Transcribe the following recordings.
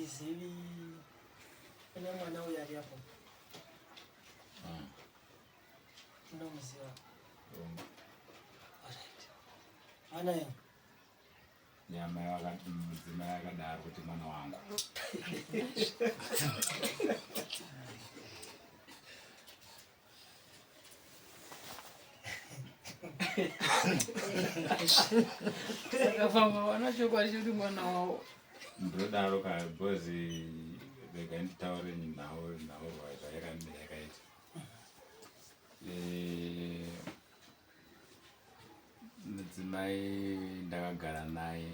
Handizivi kune mwana uyo ari apo. Unomuziva? Alright. Mwana wenyu? Nyama mudzimai akadaro kuti mwana wangu. Saka vamwe vana chokwadi chekuti mwana wavo. Ndodaro ka because rega nditaure nhau nhaurwa zvayakamira yakaita. Eh, mudzimai ndakagara naye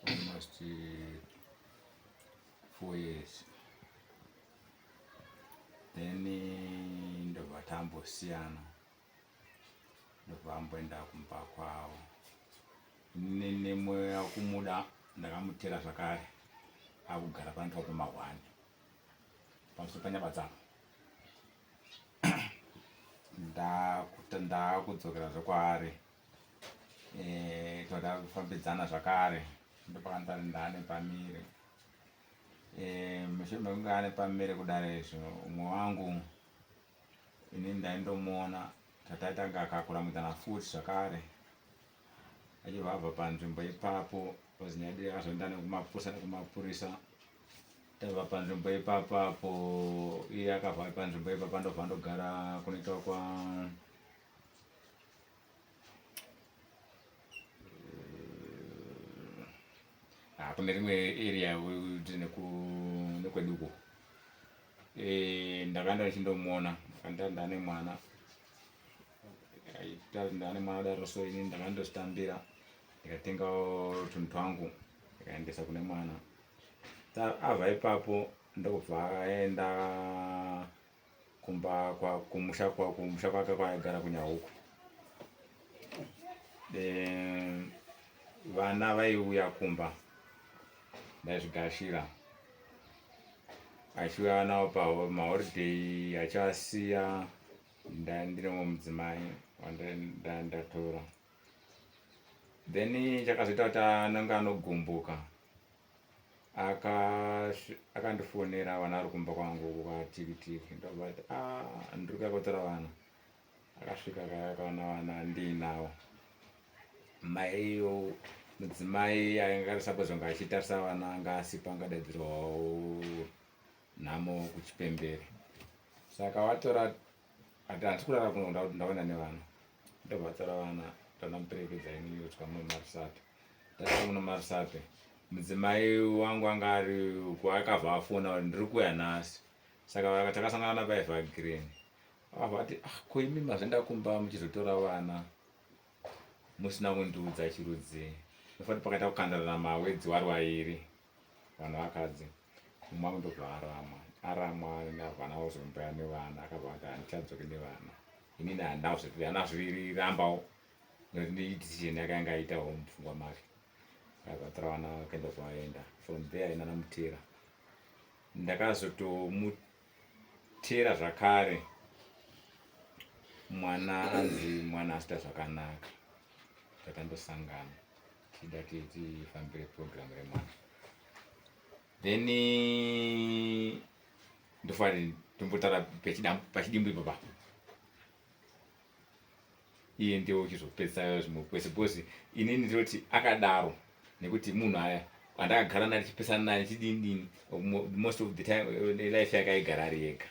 almost 4 years then ndobva tambosiyana ndobva amboenda kumba kwavo nemweya kumuda ndakamutera zvakare akugara panoitwa pamahwani pamusoro panyabadzapa ndakudzokera zvekwaari eh, toda kufambidzana zvakare ndopakandari ndane pamire eh, mushure mekunge ane pamire kudare izvo umwe wangu ini ndaindomuona tataitanga akakuramwidzana futi zvakare achibva abva panzvimbo ipapo because nyaya yedu yakazoenda nekumapurisa nekumapurisa tabva panzvimbo ipapo apo iye akabva panzvimbo ipapa ndobva ndogara kunoitwa kwa ah, kune rimwe area nekwedu uko eh, ndakaenda ndichindomuona ndakaenda ndane mwana ndane mwana daro so ini ndakandozvitambira ndikatengawo tunhu twangu ndikaendesa kune mwana abva ipapo ndokubva aenda kumba kwa kumusha kwa kumusha kwake kwaigara kunyahuku e, vana vaiuya kumba ndaizvigashira achiuya navo pamaholiday achivasiya ndandine mumwe mudzimai wandatora then chakazoita kuti anenge anogumbuka akandifonera vana vari kumba kwangu kwatikitiki ndobva ati ah, ndiri kuya kotora vana akasvika akaya akaona vana ndiinawo maiyo mudzimai ainge ari suppose kunge achitarisa vana anga asipo angadaidzirwawo nhamo kuchipembere saka watora ati handisi kurara kuno ndaona nevana ndobva vatora vana tanamuperekedza ini kusvika muno marusape tasvika muno marusape mudzimai wangu anga ari uko akabva afona kuti ndiri kuuya nhasi saka takasangana napaevergreen akabva ati ah, ko imi mazvenda kumba muchizotora vana musina kundiudza chirudzii ndofanira pakaita kukandarana mawedzi wari wairi vanhu vakadzi mumwe wangu ndobva aramwa aramwa havana kuzomboya nevana akabva ati handichadzoki nevana inini handina zvirambawo nekuti decision yake yanga aitawo mupfungwa make akabva atora vana vake ndobva aenda from there ina namutera ndakazotomutera zvakare mwana anzi mwana asita zvakanaka tatandosangana tida tifambire program remwana then ndofanira tombotaura pachidimbu ipapa iye ndiye uchizopedzisa zvimwe kwese because inini ndinoti akadaro nekuti munhu aya andakagara naye tichipesana naye chidini dini most of the time eh, life yake aigara ari ega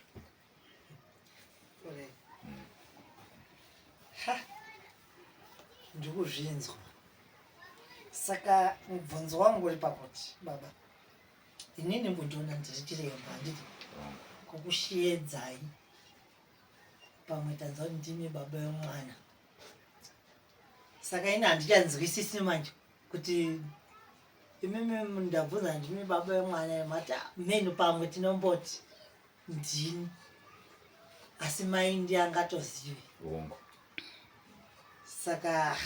ndikuzvinzwa saka mubvunzo wangu uri pakuti baba inini mbondiona ndiri chiremba handiti kukushiedzai pamwe tanzwa kuti ndimi baba vemwana saka ini handichanzwisisi manje kuti imimi ndabvunza ndimi baba vemwana mati ah, menu pamwe tinomboti ndini asi mai ndiye angatozive Hongu. Saka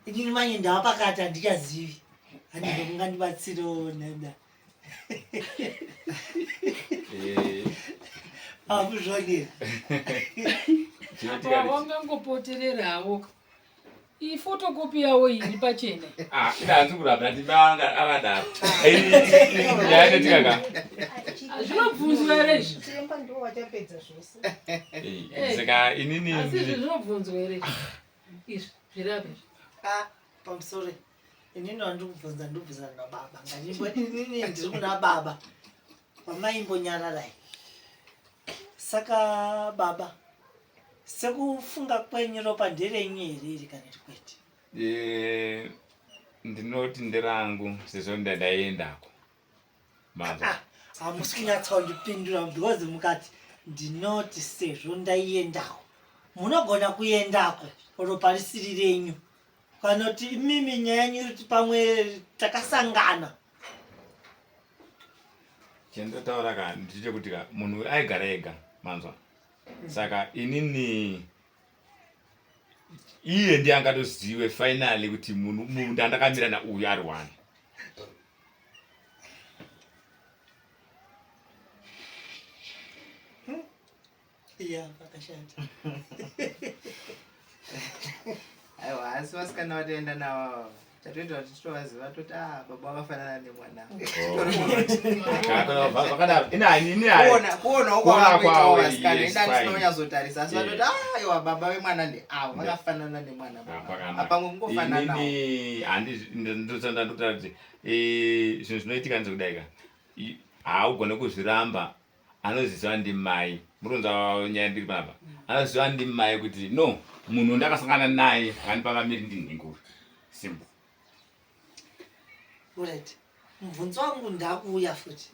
inini manje ndava pakati handichazivi handizvo mungandibatsirewo neda Eh, akuzvonera chinoitika Apa wangangopotererawo. Iyi photocopy yawo iri pachena. Ah, ina hanzi kuramba ndati manga akadaro. Nyaya inoitika ka. Zvinobvunzwa here izvi? Chiremba ndiwo wachapedza zvose. Eh, saka inini Asi izvi zvinobvunzwa here izvi? Izvi zviri apa izvi. Ah, pamusoro inini wandiri kubvunza ndiri kubvunza nababa ngandimbo inini ndiri kuna baba vamaimbonyararai saka baba sekufunga kwenyu ropa nderenyu here iri kana kuti kwete? Eh, ndinoti nderangu sezvo ndandaiendako manzwa. Ah, hamusi kunyatsa kundipindura because mukati ndinoti sezvo ndaiendako munogona kuendako ropa risiri renyu kana kuti imimi nyaya yenyu iri kuti pamwe takasangana. Chandinotaura ka ndechekuti ka munhu aigara ega manzwa saka inini iye ndiye angatozive finally kuti munhu munhu ndandakamira nauyu ari one. Iya, pakashata. Aiwa, asi vasikana vatoenda navo chatoita kuti titovaziva toti a baba vakafanana nemwana. Zvakadaro ini Kuona kuonawo Kuona kwavakuitawo kwavo, vasikana yes, enda fine. ndinonyatsotarisa asi vatoti aiwa baba vemwana ndeavo vakafanana nemwana baba apamwe kungofananawo. Inini handindototaura kuti eh, zvinhu zvinoitika ndezvekudai ka haugone kuzviramba anoziva ndimai muronza nyaya ndiri panapa anoziva ndimai kuti no munhu ndakasangana naye akandipa vamiri ndinhinguri simple. Alright. Mubvunzo wangu ndakuuya futi.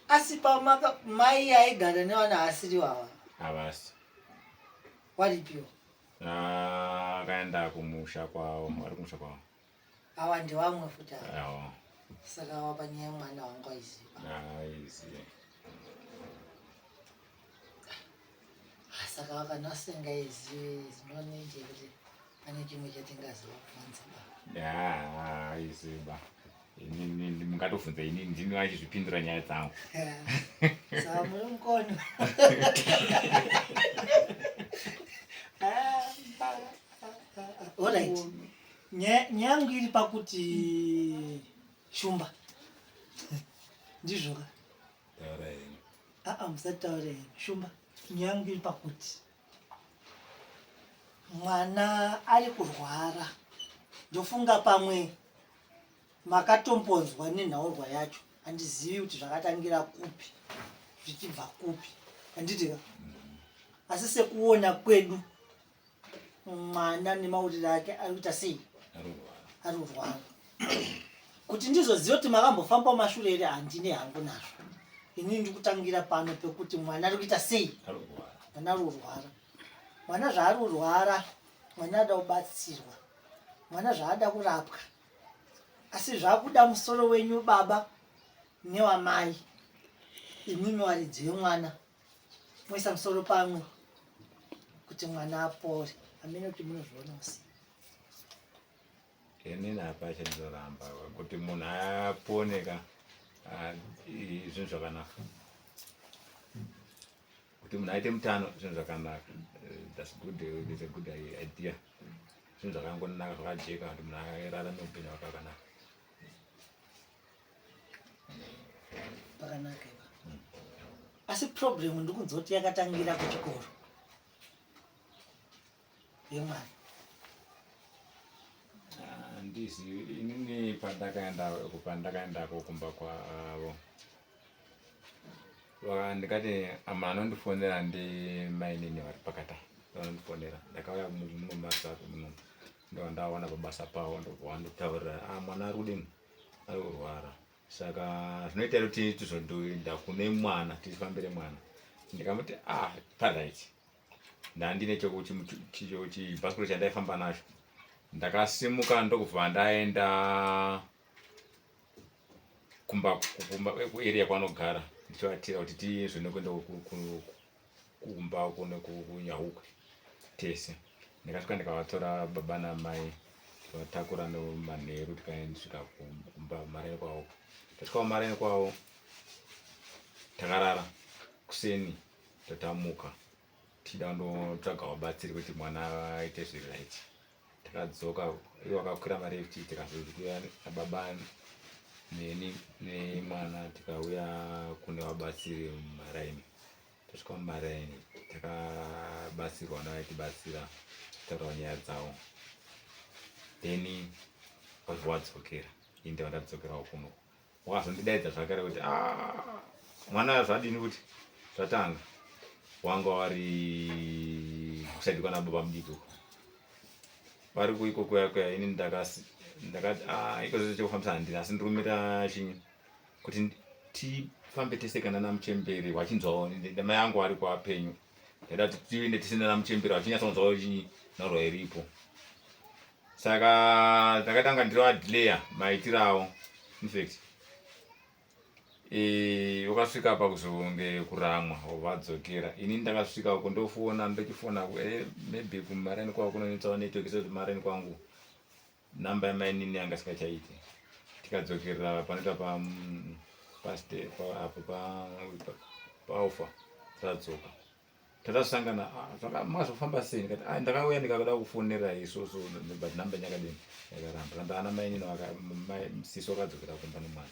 Asi pamaka mai aigara nevana asiri wawa. Havasi. Waripiwo. Akaenda kumusha kwavo vari kumusha kwavo. Awa ndewamwe futi ava. Awa. Saka wapa nyaya yemwana wangu aiziva. Aizive. Ah, saka wakanasingazivi zvinonije kuti pane chimwe chatingaziva kubvunza ba. Ya, aiziva inini mungatobvunza inini ndini vachizvipindura nyaya dzangu. Saka muri mukono. Alright. Nyaya yangu iri pakuti Shumba. Ndizvo ka? Taura henyu. Aa, musataure henyu. Shumba, nyaya yangu iri pakuti mwana ari kurwara. Ndofunga pamwe makatombonzwa nenhaurwa yacho. Handizivi kuti zvakatangira kupi, zvichibva kupi. Handiti ka? Asi sekuona kwedu mwana nemauriro ake ari kuita sei? Ari kurwara. Ari kurwara. Kuti ndizoziva kuti makambofamba mashure here handine hangu nazvo. Inini ndiri kutangira pano pekuti mwana ari kuita sei? Ari kurwara. Mwana ari kurwara. Mwana zvaari kurwara, mwana ada kubatsirwa. Mwana zvaada kurapwa. Asi zvakuda musoro wenyu baba newamai. Imimi varidzi vemwana. Moisa musoro pamwe kuti mwana apore. Hameno kuti munozviona sei. Inini hapa chandoramba kuti munhu apone ka ah, zvinhu zvakanaka kuti munhu aite mutano zvinhu zvakanaka. Eh, that's good, eh, it's a good idea zvinhu zvakangonaka zvakajeka kuti munhu ararame upenyu hwake hwakanaka. Pakanaka ipa. Asi problem ndikunzwa kuti yakatangira kuchikoro yemwana. Handizivi inini pandakaenda pandakaendako kumba kwavo ndikati ama anondifonera ndimainini vari pakata vanondifonera ndakauya mumasako muno ndobva ndaona pabasa pavo ndobva vandotaurira ah mwana ari kudini ari kurwara saka zvinoita kuti tizondoenda kune mwana tifambire mwana ndikamuti ah paright ndandine chibhasikoro chandaifamba nacho ndakasimuka ndokubva ndaenda kumba kumba kuarea kwanogara ndichivatira kuti tizone kuenda kumba kune kunyahuka tese ndikasvika ndikavatora baba namai tikavatakura nemanheru tikaendesvika kumba mareni kwavo tasvika kumareni kwavo takarara kuseni tatamuka tichida kundotsvaga vabatsiri kuti mwana aite zviri right. Takadzoka ivo vakakwira marefti tikazouya nababa neni nemwana tikauya kune vabatsiri mumaraini. Tasvika mumaraini takabatsirwa nevaitibatsira taurawo nyaya dzavo then vabva wadzokera ini ndava ndadzokerawo kuno wakazondidaidza zvakare kuti ah, mwana zvadini kuti zvatanga wanga wari kusaidi kwana baba mudiki uko vari kuiko kuya kuya ini ndakati ah, iko zvese chekufambisa handina asi ndirumira chinyi kuti tifambe tese kana namuchembere wachinzwawo mai angu ari kwapenyu ndaida kuti tiende tese nanamuchembere wachinyatsonzwawo chinyi nhaurwa iripo saka ndakatanga ndiroadleya maitiro avo infact e, wakasvika pakuzonge kuramwa vadzokera ini ndakasvika uko ndofona ndochifona eh, maybe kumarani kwavo kunonetsawo network sezvo marani kwangu namba yamainini yanga isingachaite tikadzokerera panoita pa apo paufa tadzoka Takasangana ah, zvaka mazofamba sei ndikati ah, ndakauya ndikada kufonera isusu but number yakadini yakaramba kanda ana mainini sisi wakadzokera kumba nemwana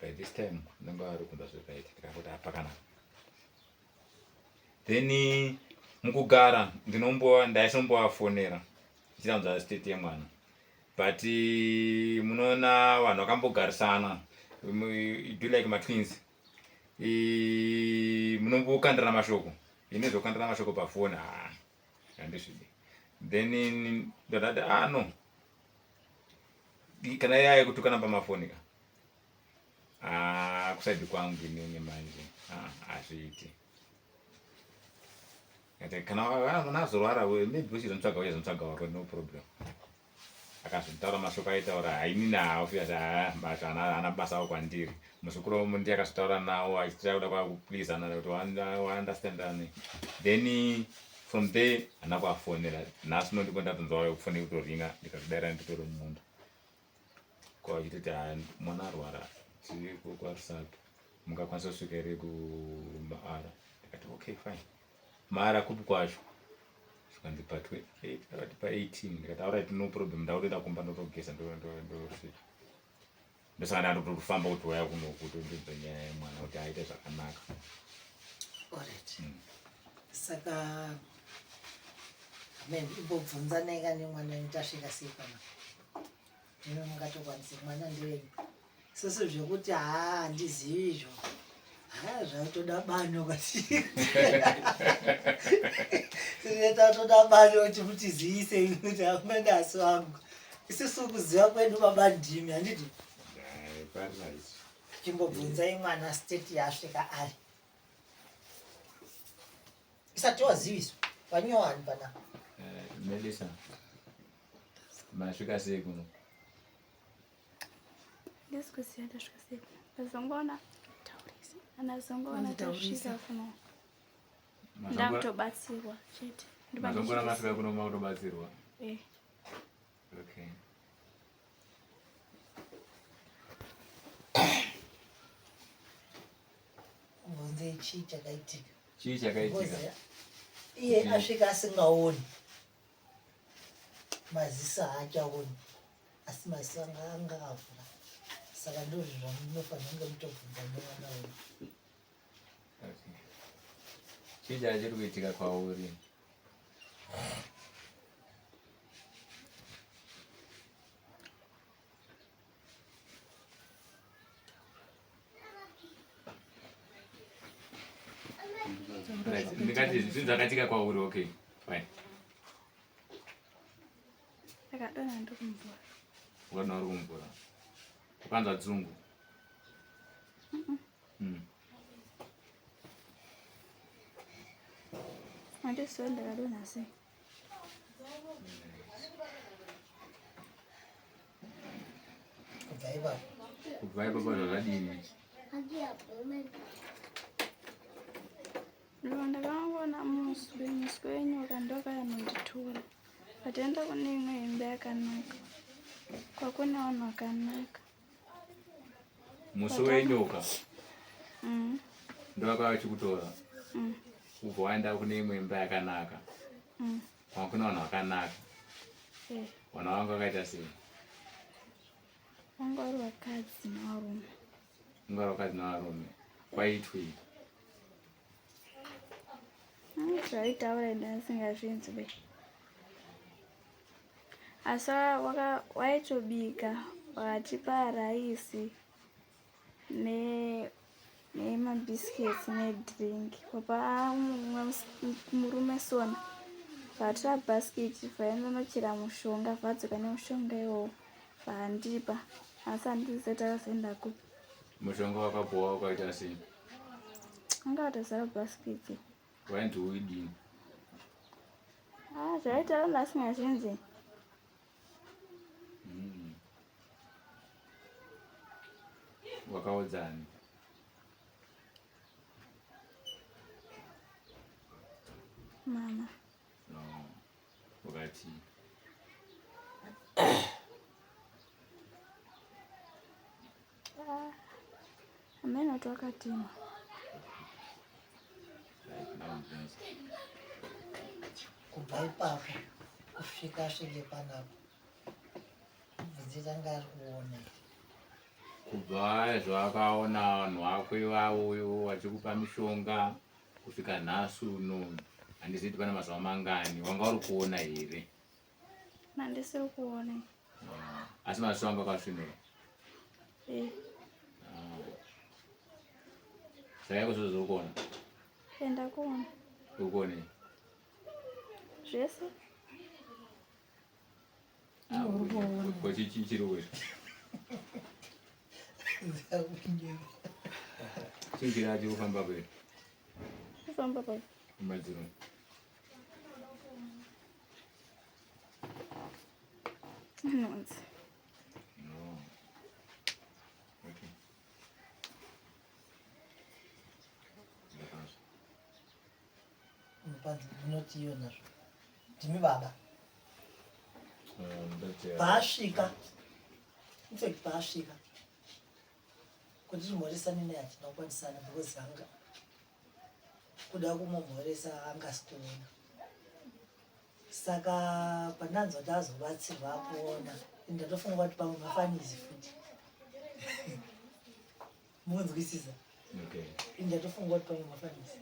by this time nanga ari kumba zvekaita ndikangoti apakanaka then mukugara ndinomboa ndaisomboafonera ndichiranzwa state yemwana but munoona vanhu vakambogarisana do like matwins munombokandirana mashoko ini zvokandirana mashoko pafoni haa handizvidi then ndadati ah no kana yaya yekutukana pamafoni ka ah kusaidi kwangu inini manje ah hazviiti kana azorwara maybe uchizomutsvaga uchizomutsvaga wako no problem Akazvitaura mashoko aitaura hainini haafi ati haa but haana basa awo kwandiri. Muzukuru wangu ndiye akazvitaura nawo achitira kuda kwakuplizana kuti waunderstandane. Then from there handina kuvafonera. Nhasi uno ndipo ndatonzwa foni kutoringa ndikazvidaira nditori mumunda. Ko achitoti haa mwana arwara tiri kwaRusape mungakwanisa kusvika here kumaara ndikati okay fine. Mara kupi kwacho? Zvikanzi pa 28 akati pa 18 ndikati alright no problem ndakutoenda kumba ndotogeza ndosvika. Ndosaka ndandotofamba kuti waya kuno kuti ndinzwe nyaya yemwana kuti aite zvakanaka. Alright. Mm. Saka amen imbobvunzanai ka nemwana wenyu tasvika sei pana. Ndimi mungatokwanise mwana ndewenyu. Susu zvekuti haa handizivi izvo. Haa zvatoda bano kasi. Tatoda bano kuti mutizivise kuti amene asi wangu. Isusu kuziva kwedu baba ndimi handiti? Chimbobvunzai mwana state yaasvika ari. Isati waziviswa panyowani panapa. Eh, Melissa. Masvika sei kuno? Ndisi kuziva ndasvika sei kuno. Ndazongoona taurisa. Ndazongoona tasvika kuno. Ndakutobatsirwa chete. Mazongoona masvika kuno makutobatsirwa? Eh. Okay. Mubvunzei chii chakaitika? Chii chakaitika? Iye asvika asingaoni. Maziso haachaoni asi maziso anga anga avhura saka ndozvo zvamunofanira kunge mutobvunza nemwana wenyu. Chii chachiri kuitika kwauri? Ndingati zvinhu zvakaitika kwauri okay fine. Ndakadonha ndiri kumvura. Ukadonha uri kumvura. Ukanzwa dzungu. Mm. Handizivi ndakadonha sei. Kubva ipapo. Kubva ipapo zvakadini? Ndiko ndakangoona muswe, muswe wenyoka ndokayanonditora. Vataenda kune imwe imba yakanaka. Kwakune vanhu vakanaka. Musi wenyoka Mm. ndovakava vachikutora Mm. ubva waenda kune imwe imba yakanaka. Mm. Kwanga kune vanhu vakanaka. Eh. Vana vangu vakaita sei? Vanga vari vakadzi nevarume. Vanga vari vakadzi nevarume. Kwaitwei? Zvaitaura ende asingazvinzwe. Asi waitobika wakatipa raisi nemabiscuits nedrink papa mumwe murume sona vatora basket vainonochera mushonga vadzoka nemushonga iwowo vandipa asi handizive takazoenda kupi. Mushonga wakapuwa wakaita sei? Anga watozara basket. Wainzi uidini? Ah, zvaitaura ndasingazvinzi. Wakaudzani? Mama. No. Wakati ah, amene kuti wakatima. Kubva ipapo kusvika asvike panapa bvunzi tanga ari kuona. Kubva zvawakaona vanhu vako ivavo ivo vachikupa mishonga kusvika nhasi uno handizivi kuti pane mazuva mangani wanga uri kuona here? Handisiri kuona. Ah, asi maziso angu akasvinura. Eh. Ah. Saka iko zvozvo uri kuona? Enda kuona. Uri kuonei? Zvese. Ah, ko chiri kuita? Chii chiri achiri kufamba kwei? Kufamba pai? Mumadziro. Nhunzi. No. Okay. Ndakazwa. Mupanzi ndinoti iyo nazvo. Ndimi baba. Paasvika. In fact paasvika. Kuti timhoresane naye hatina kukwanisana because anga kuda kumumhoresa angasi kuona. Saka pandanzwa kuti azobatsirwa akuona ndatofunga kuti pamwe mafanizi futi. Munzwisisa? Okay. Ndatofunga kuti pamwe mafanizi.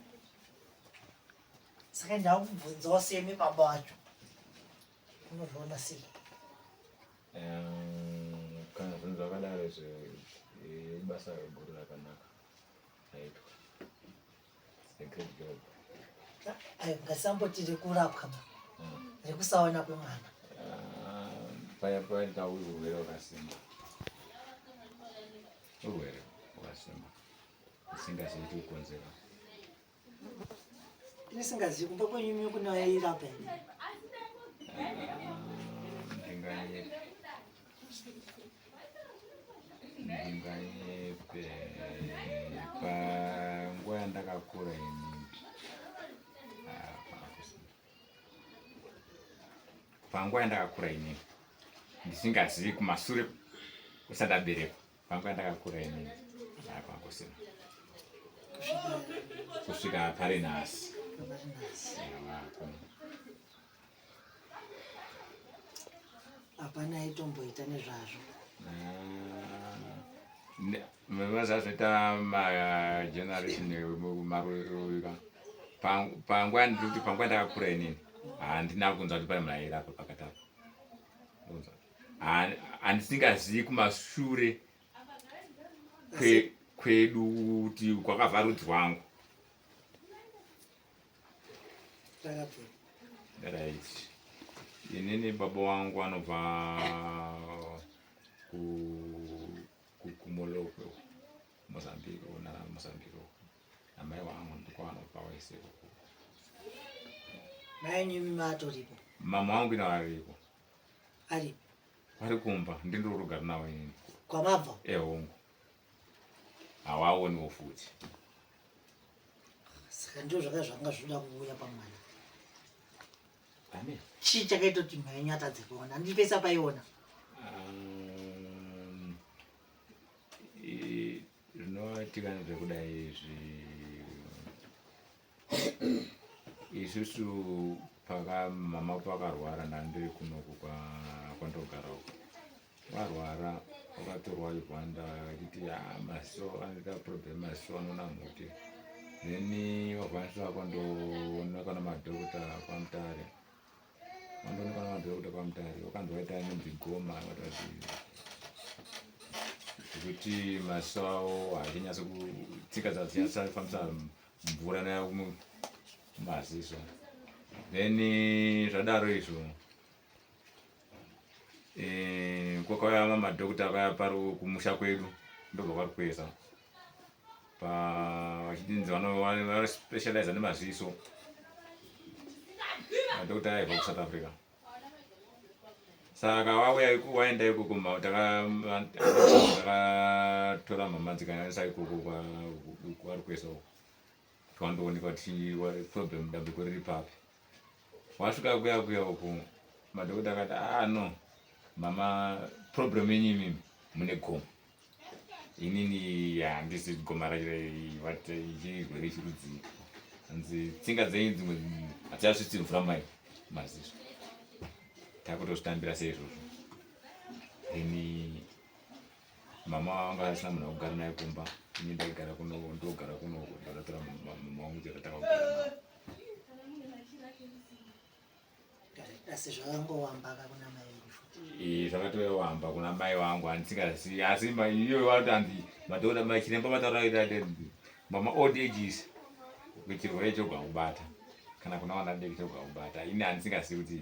Saka ndakubvunzawo semi baba wacho. Unozviona sei? Kana zvinhu zvakadaro izvo ibasa guru rakanaka raitwa. It's a great job. Ayo ngasamboti rekurapwa ma. Rekusaona kwemwana. Paya paita urwere hwakasimba. Urwere hwakasimba. Usingazivi kukonzera. Ndisingazivi kumba kwenyu imi kune vairapa here? Ndinganyepe. Ndinganyepe. Panguva yandakakura ini. Panguva yandakakura ini ndisingazivi kumasure kusati ndaberekwa. Panguva yandakakura ini hapakusina kusvika pari nhasi. Hapana aitomboita nezvazvo. Mazazvoita mageneration maruka panguva ndikuti panguva ndakakura inini handina kunzwa kuti pane munhu airapa pakati apa. Handisingazivi kumashure kwedu kuti kwakabva rudzi rwangu. Right. Inini baba wangu vanobva kuMolokwe, Mozambique, nana Mozambique. Amai wangu ndiko vanobva wese uko. Mai enyu imi matoripo? Mama wangu ina varipo. Aripo? Vari kumba, ndindiri kugara navo inini. Kwamabva? Ehongu. Havaoniwo futi. Saka ndizvo zvaka zvanga zvoda kuuya pamwana. Amen. Chii chakaita kuti mhai yenyu atadze kuona? Handipesa paiona. Zvinoitika ndezvekudai izvi. Isusu Paka mama pakarwara ndandiri kunoku kwandogara uko. Varwara vakatorwa Uganda vachiti ah, maziso anoita problem maziso anoona mhuti. Then vakwanisa kwandoonekwa namadhokota kwaMutare. Vandoonekwa namadhokota kwaMutare vakanzi vaita inonzi goma vatati zvekuti maziso avo haachinyaso kutsika dzadzinyatsa fambisa mvura maziso. Then zvadaro izvo eh, kwakauya mamadhokota akauya pari kumusha kwedu ndobva kwari kuesa vachidinzi vanospecializa nemaziso madhokota aibva kusouth africa saka wauya waenda ikoko takatora mhama dzikaendesa ikoko kwari kuesa uko twandoonekwa kuti problem dambudziko riri papi wasvika kuya kuya uku madhokota akati ah no mama problem yenyu imimi mune goma inini handisi goma racho chirwere chirudzii hanzi tsinga dzenyu dzimwe hatichasvitsi mvura mai maziso takutozvitambira seizvozvo then mama vanga vasina munhu wekugara naye kumba ini ndaigara kuno ndogara kuno ndakatora mama wangu takatanga kugara navo asi zvakangowamba ka kuna mai venyu futi eh, zvakatowamba kuna mai vangu handisingazivi asi iyo vatanzi madhokota machiremba vataura kuita mama old ages chirwere chogwa kubata kana kuna vana diki chogwa kubata ini handisingazivi kuti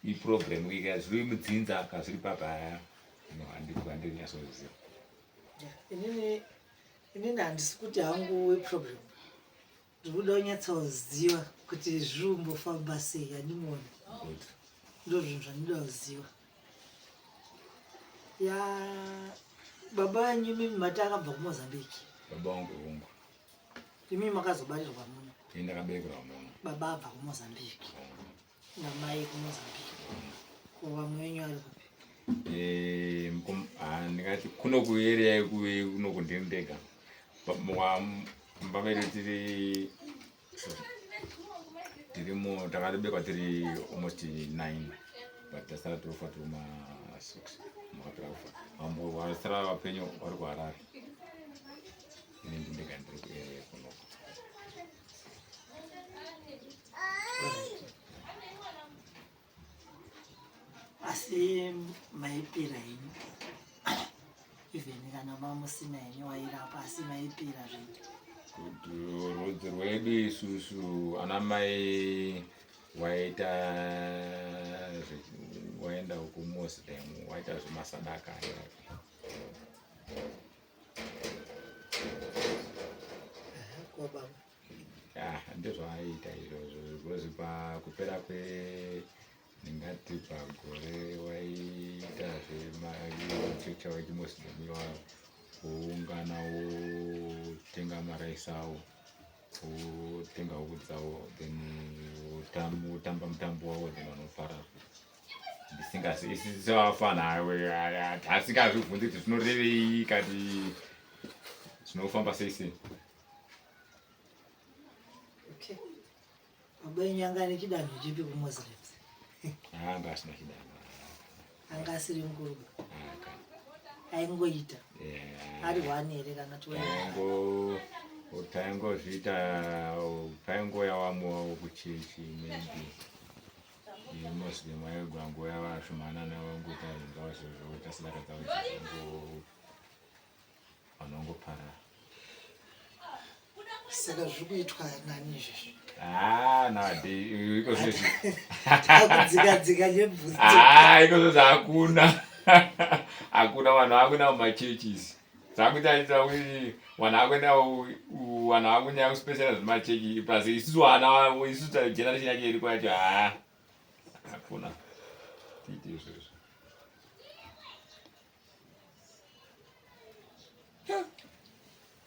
iproblem ika zviri mudzinza kana zviri papa no handinyasoziva inini inini handisi kuti hangu weproblem ndikuda kunyatsoziva kuti zviri kumbofamba sei handimuoni ndo zvinhu zvandinoda kuziva ya baba venyu imimi mati akabva kumozambique baba vangu hongu imimi makazobarirwa muno ini ndakaberekerwa muno baba abva kumozambique namai kumozambique ko vamwe venyu ari kupi eh, ah, ndingati kuno kueria kunoku ndiri ndega mumba medu tiri tirimo takatobekwa tiri almost nine but tasara tofa tiri ma six makapera kufa vambo vasara vapenyu vari kuharare ini ndindega ndiri kueria kunoku asi maipira henyu even kana mamusina henyu wairapa asi maipira zvenyu rudzi rwedu isusu ana mai waita waenda kumuslim waita zvemasadaka kwa baba Ah, ndizvaaiita izvozvo because pakupera kwe ndingati pagore waiita zvemachechi avo echimuslim iwayo woungana wotenga maraisi awo wotenga huku dzawo then wotamba mutambo wavo then vanofara ndisingasi isi sevafana tasingazvibvunzi kuti zvinorevei kati zvinofamba sei sei Okay. Baba yenyu anga ane chidanho chipi kuMuslims? Anga asina chidanho. Anga asiri mukuru. Aingoita. Ari one here kana two. Aingo taingozviita paingoya wamwe kuchechi maybe. Muslim aigwangoya vashomanana vangoita zvinhu zvavo zvoita sadaka dzavo zvingo vanongoparara saka zviri kuitwa nani izvezvi ah, nowadays iko zvezvi akudzikadzika nebvunzo ah, iko zvezvi hakuna hakuna vanhu vakuenda mumachurches zvakuita kuti vanhu vakuenda vanhu vakunyanya kuspecialize zvemachechi plus isusu vana isusu generation yacho iriko yacho haa hakuna tiite izvozvo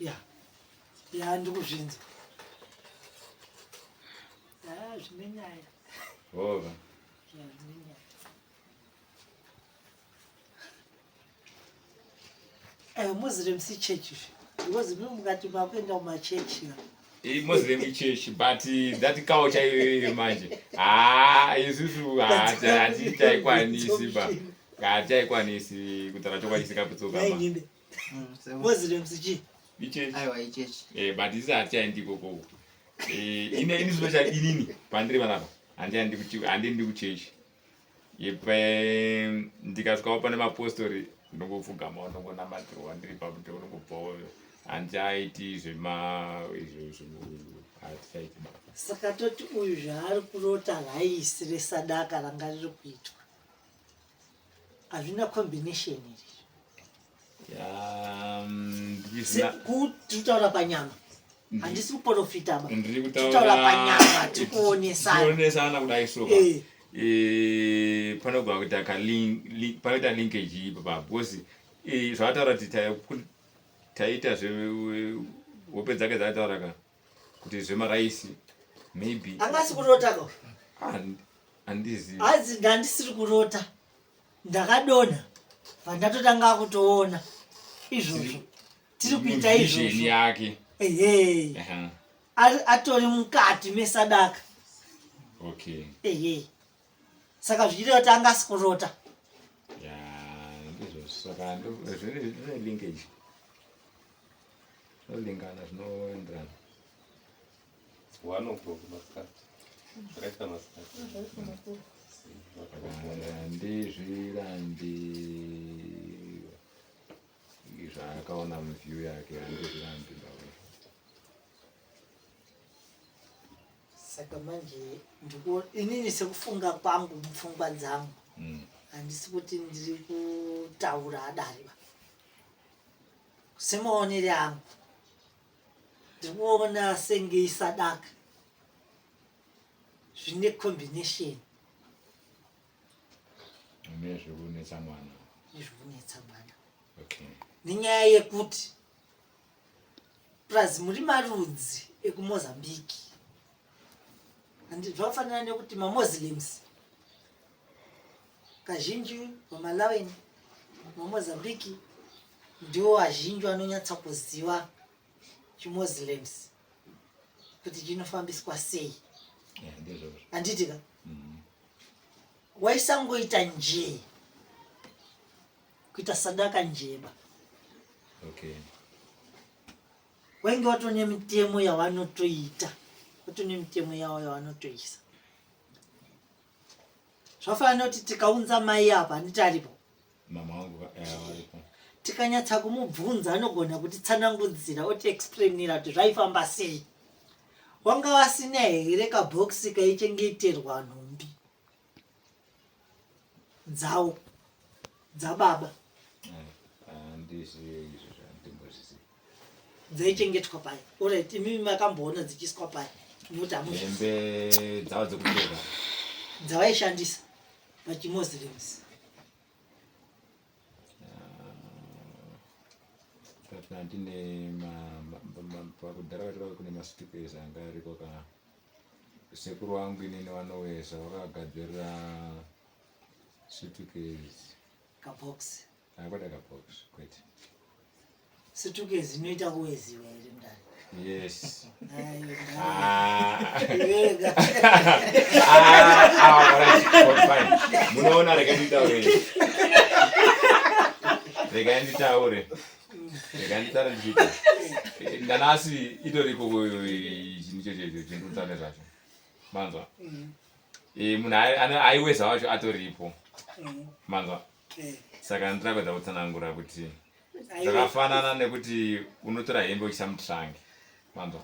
ya ya ndikuzvinzwa ah, zvine nyaya hova ya zvine nyaya eh muslims church because mimi mukati makuenda kumachechi. Muslim ichechi but that culture iyoyo manje haa isusu hatichaikwanisi ba hatichaikwanisi kutaura chokwadi chisikaputsuka ba Muslims chii ichechi Aiwa ichechi. Eh, but isi hatichaendi ikoko eh, ine ini special inini pandiri panapa handichaendi handiendi kuchechi ndikasvikawo pane mapostori ndongopfugamawo ndongonamatirwa ndiri papo ndongobvawo handichaiti zvema izvo hatichaiti saka toti uyu zvaari kurota raisi resadaka ranga riri kuitwa hazvina combination iri Kutaura panyama handisi kuprofita ba ndiri kutaura panyama tikuonesana kudai so eh. Eh, panogona kuita panoita linkage ipapa because eh, zvavataura kuti taita zvehope dzake dzakataura ka kuti zvemaraisi maybe angasi kurota ko ah, handizivi hanzi ndandisiri kurota ndakadonha vandatotanga kutoona izvozvo tiri kuita izvozvo yake ehe atori mukati mesadaka okay ehe saka zvichireva kuti anga asikurota ndizvo saka zvine linkage zvinolingana zvinoenderana One o'clock masikati. Zvakaita masikati. Handizvirambi zvaakaona muview yake handizvirambi baba. Saka manje inini sekufunga kwangu mupfungwa dzangu mm. handisi kuti ndiri kutaura adari ba semaonere angu ndikuona senge isadaka zvine combination nezvekunetsa mwana nezvekunetsa mwana okay. nenyaya yekuti plus muri marudzi ekumozambique and zvakafanana nekuti mamuslims kazhinji vamalaweni mamozambique ndiwo vazhinji vanonyatsa kuziva chimuslims kuti chinofambiswa sei handiti ka mm-hmm. waisangoita njee kuita sadaka njeba okay. wainge watone mitemo yavanotoita watone mitemo yavo yavanotoisa zvafanana nekuti tikaunza mai apa handiti aripo mama wangu eh, varipo tikanyatsa kumubvunza anogona kutitsanangudzira otiexplainira kuti zvaifamba sei wanga vasina here kabhokisi kaichengeterwa nhumbi dzawo dzababa handizive izvo zvandimbozviziva dzaichengetwa pai orit imimi makamboona dzichiiswa pai nokuti hamuzvi hembe dzavo dzekupfeka dzavaishandisa pachimoslims Tatna ndine pakudhara kwacho kune masutukezi anga ariko ka sekuru wangu inini vanoweza vakagadzirira sutukezi kabox akwete kabox kwete Sutukezi inoita kuweziwa here mdani? Yes. Munoona rega nditaure. Rega nditaure. Rega nditaure ndichiti. Ndanasi itoriko chinhu ichocho chinhu nezvacho. Manzwa? Mm. Eh, munhu aiweza wacho atoripo. Mm. Manzwa? Eh. Saka ndira kuedza kutsanangura kuti zvakafanana nekuti unotora hembe uchiisa mutrunk manzwa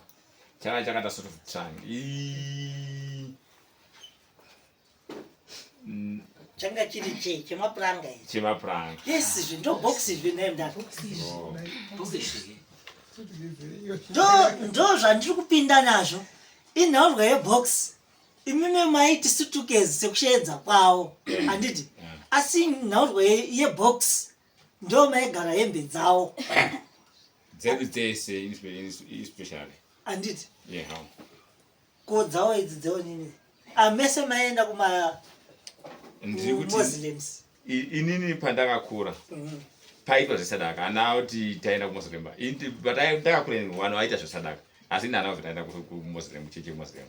changa chakaita sort of trunk changa chiri chei chemapuranga ichi chemapuranga yes izvi ndo box izvi naye mdara oh. ndo zvandiri kupinda nazvo inhaurwa yebox imimi maiti sutukezi sekusheedza kwavo handiti asi nhaurwa yebox ndo maigara hembe dzawo dzedu dzese especially handiti yeah. ko dzawo idzi dzeonini amese ah, maenda kuma muslims inini pandakakura mm. paitwa zvesadaka ana kuti taenda kumuslim ndakakura vanhu vaita zvesadaka Asi ini handina kubvira ndaenda kuMuslim, kuchechi yeMuslim.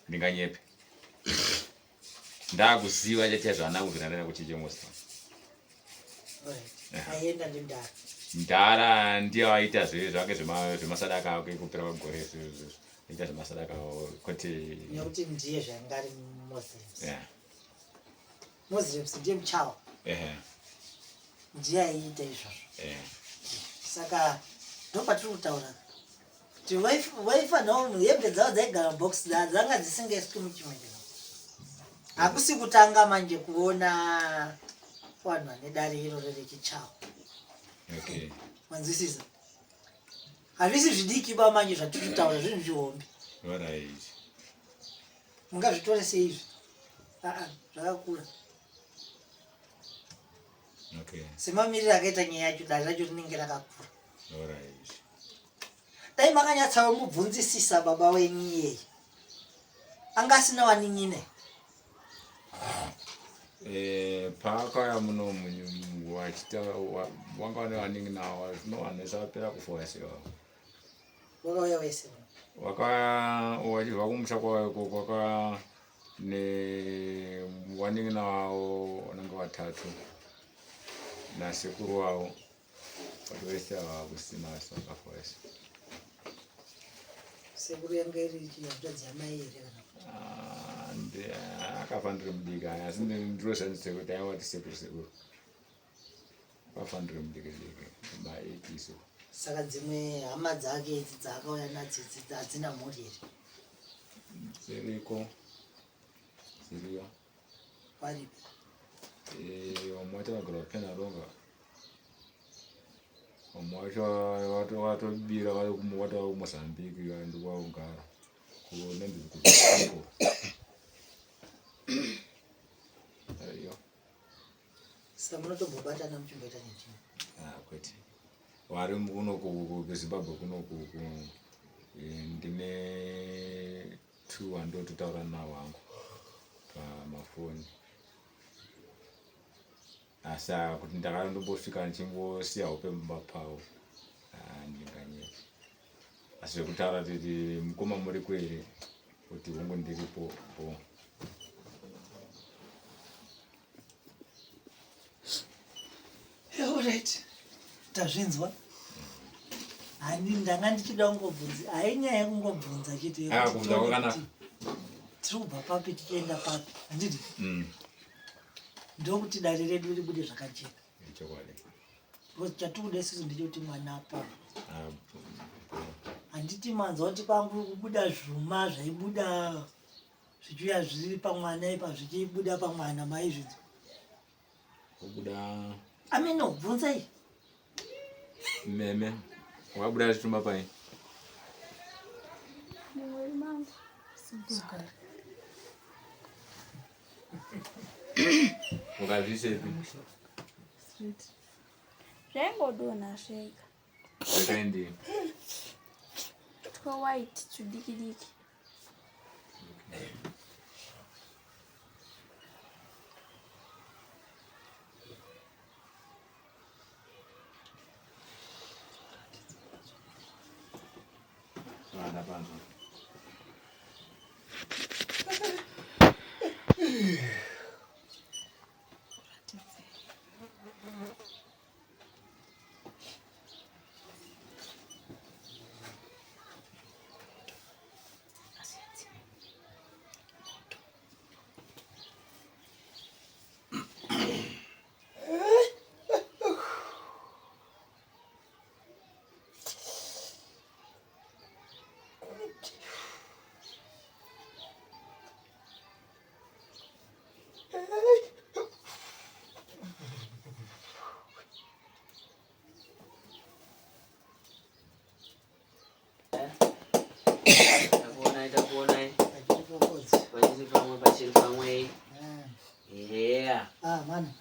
Ndinganyepe. Ndakuziva chaizvo handina kubvira ndaenda kuchechi yeMuslim. Aienda ndimdara. Mdara ndiye aita zvake zvemasadaka ake kupera kwegore izvozvo. Aita zvemasadaka kwete. Nekuti ndiye zvanga ari Muslims. Yeah. Muslims ndiye muchawa. Ehe. Ndiye aiita izvozvo. Eh. Saka ndopatiri kutaura kuti vaifanira hembe dzavo dzaigara mubox dzanga dzisingaiswi muchimwe chinhu. Hakusi kutanga manje kuona vanhu vane dare iroro rechichawa. Okay. Manzwisisa? Hazvisi zvidiki ba manje zvatiri kutaura zvinhu zvihombe. Alright. Mungazvitore sei izvi? Aa, zvakakura. Okay. Semamiriro akaita nyaya yacho dare racho rinenge rakakura. Alright. Dai makanyatsawo mubvunzisisa baba wenyu iyeye. Anga asina wanin'ina. Eh, paakauya muno wachita wanga wane vanin'ina zvino vanhu vese vapera kufa vese ivavo. Wakauya wese. Wakauya wachibva kumusha kwavo ikoko wakauya ne wanin'ina wavo vanenge vatatu nasekuru wavo. But vese ava hakusina vese vakafa vese. Sekuru yanga iri hanzvadzi yamai here kana kuti? Ah, akafa ndiri mudiki asi ndinozhandise kuti aiwa ti sekuru sekuru. Akafa ndiri mudiki diki ma80 so. Saka dzimwe hama dzake idzi dzaakauya nadzo idzi hadzina mhuri here? Dziriko. Dziriyo. Varipi? Eh, vamwe vacho vagara kuPenalonga. Vamwe vacho vatobira vatova kuMozambique ndokwavanogara kunonzi kuCongo. Ariyo. Saka munotombobatana muchimboita nechii? Ah, kwete. Vari kuno kuZimbabwe kuno ndine two wandototaura nawo hangu pamafoni. Asi kuti ndakandombosvika ndichingosiya hope mumba pavo ndinganyepa. Asi zvekutaura kuti mukoma muriko here kuti hongu ndiripo bo. Alright, tazvinzwa. Hani ndanga ndichida kungobvunza, hainyaya yekungobvunza chete. Ah, kubvunza kwakanaka. Tiri kubva papi tichienda papi, handiti? Ndokuti dare redu ribude zvakajeka. Chokwadi. Because chatikuda isusu ndechekuti mwana apore. Handiti manzwa kuti kwangu kubuda zvuma zvaibuda zvichiuya zviri pamwana ipa zvichibuda pamwana maizvidzo. Kubuda. Ameno, bvunzai. Meme, wabuda zvitumba pai? Mumwiri mangu. Ukazvisepi? Zvaingodonha zvega. Zvakaendei? Twa white tudiki diki. Vana panzwa. Takuonai, takuonai. Pachiri pamwe, pachiri pamwe. Yeah. Ah, mana.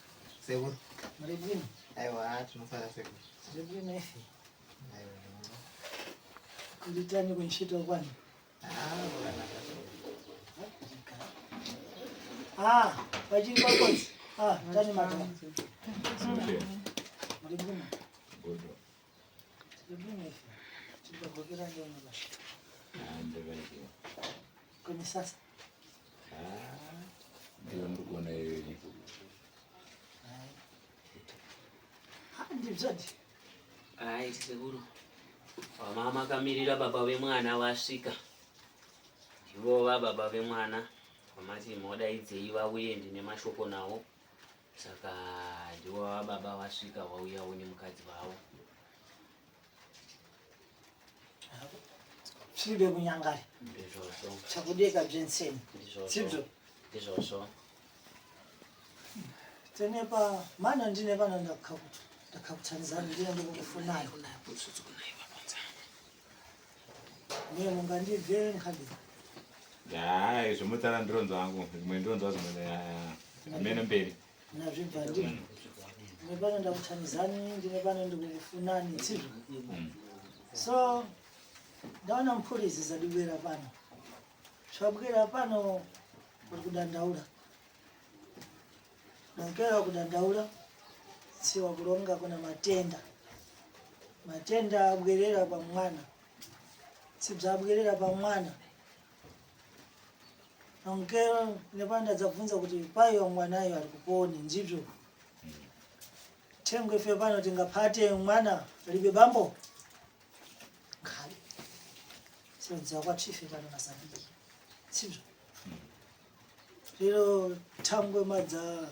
Sekuru. Muri bwino? Aiwa, tinofara sekuru. Tiri bwino ife. Aiwa. Kuritani kunchito kwani? Ah, kwakanaka. Ah, pachiri pakozi. Ah, tani mata. Okay. Muri bwino? Good. Tiri bwino ife. Tindogokera ndiona basi. Ndakaipiwa. Kuni sasa. Ndiyo ndiri kuona iyoyo iripo. Ndizvoti. Hai sekuru. Wamama makamirira baba vemwana vasvika. Ndivo vababa vemwana vamati modaidzei vauye ndine mashoko nawo. Saka ndivo vababa vasvika vauyawo nemukadzi vavo. Svibe kunyangari. Ndizvozvo. Chakudeka bzenseni. Ndizvozvo. Sibzo. Ndizvozvo. Tenepa mana ndine pano ndakakutsanizani ndine ndikukufunai. Ne mungandibve nkhabi. Hayi zvomutara ndironzo hangu zvimwe ndironzwa zvimwe amene mberi. Nazvibva ndizvo. Ndine pano ndakutsanizani ndine pano ndikukufunani sibzo. So ndaona mphurizi zadibwera pano. Zvabwera pano uri kudandaura. Nankera kudandaura siwa kulonga kuna matenda. Matenda abwerera pa mwana. Sibza abwerera pa mwana. Nankera nepanda dzabvunza kuti payo mwanayo ari kuponi ndizvo. Tengwe ife pano tingapate mwana libe bambo. Nkhali. Sibza kwathife pano masambiki. Sibzo. Lero thangwe madza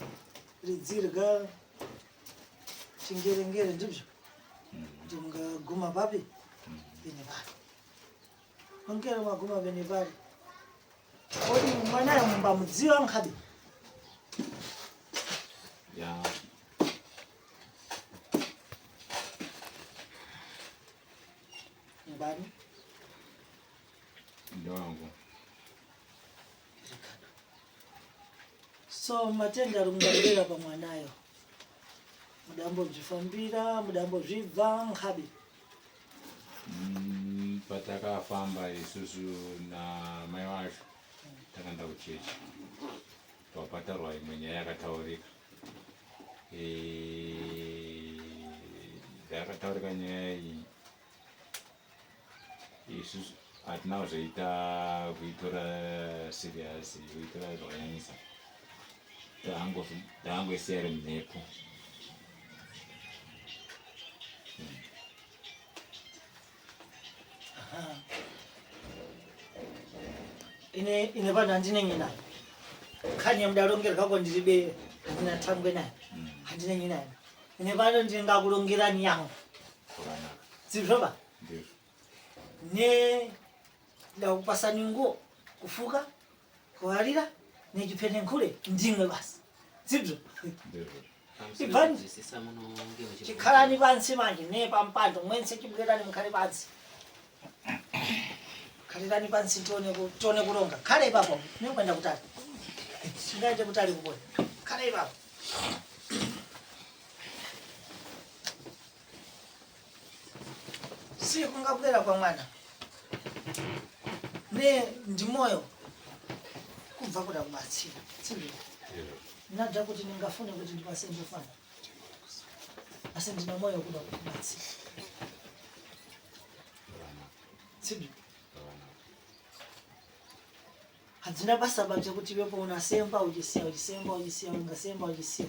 ridzirga chingerengere ndizvo kuti mungaguma papi pene pari mungere maguma pene pari odi mwanayo mumbamudziwa nkhabe Ya. Ngwani? Ndowangu. So matenda ari kungabwera pamwanayo mudambozvifambira mudambozvibva nkhabe. Patakafamba isusu namai vacho takaenda kuchechi twapataurwa imwe nyaya yakataurika. Yakataurika nyaya iyi isusu hatina kuzoita kuitora serious, kuitora zvakanyanyisa. Taangoisiya iri mhepo. Ine vanhu handinenye nayo khanye mudarongerwa ko ndiribe handina thangwe nayo handinenye nayo ine pano ndingakurongerani yangu Zvakanaka. Dzizvoba Ndizvo. Ne ndakupasani nguo kufuka kuwarira nechipfenenkure ndimwe basi dzibzo. Ndizvo. Ibvani. Nzwisisa munonge muchibvunza. Chikhalani pansi manje ne pampando mwense chibwerani mukhale pansi. Khalirani pansi tione kuronga. Khale ipapo nekwenda kutali. Singaite kutali kupona. Khale ipapo. Si kungabwera kwa mwana. Ne ndimoyo kubva kuda kubatsira. Sibyo. Nadza kuti ndingafune kuti ndipasende fana. Asi ndina moyo kuda kubatsira. Sibyo. Hadzina basa baba kuti iwepo unasemba uchisiya uchisemba uchisiya ungasemba uchisiya.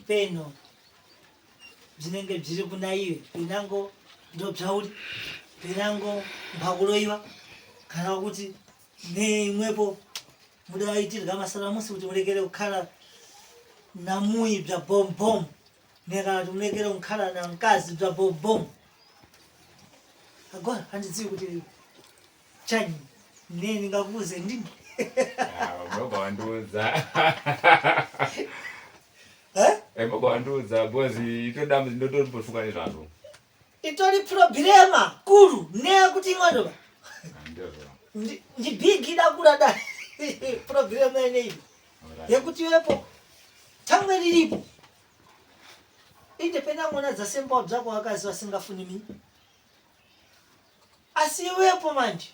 Peno zvinenge zviri kuna iwe penango ndobzauri penango mpakuloiwa kana kuti neimwepo mudaitirwa masaramusi kuti murekere kukhala namuyi bya bombom nekana kuti murekere kukhala na mkazi bya bombom. Agora handidzivi kuti chanyi ne ndingakuuze ndini. Munobva wandiudza. Eh? Munobva wandiudza because itoda ndotombofunga nezvazvo. Itori problema kuru neyekuti ing'ondo Ndizvo. Ndibhigi dakura da problema ineyi. Yekuti iwepo tangwe riripo. Inde penangona dzasemba dzako vakazi vasingafuni mi. Asi iwepo manje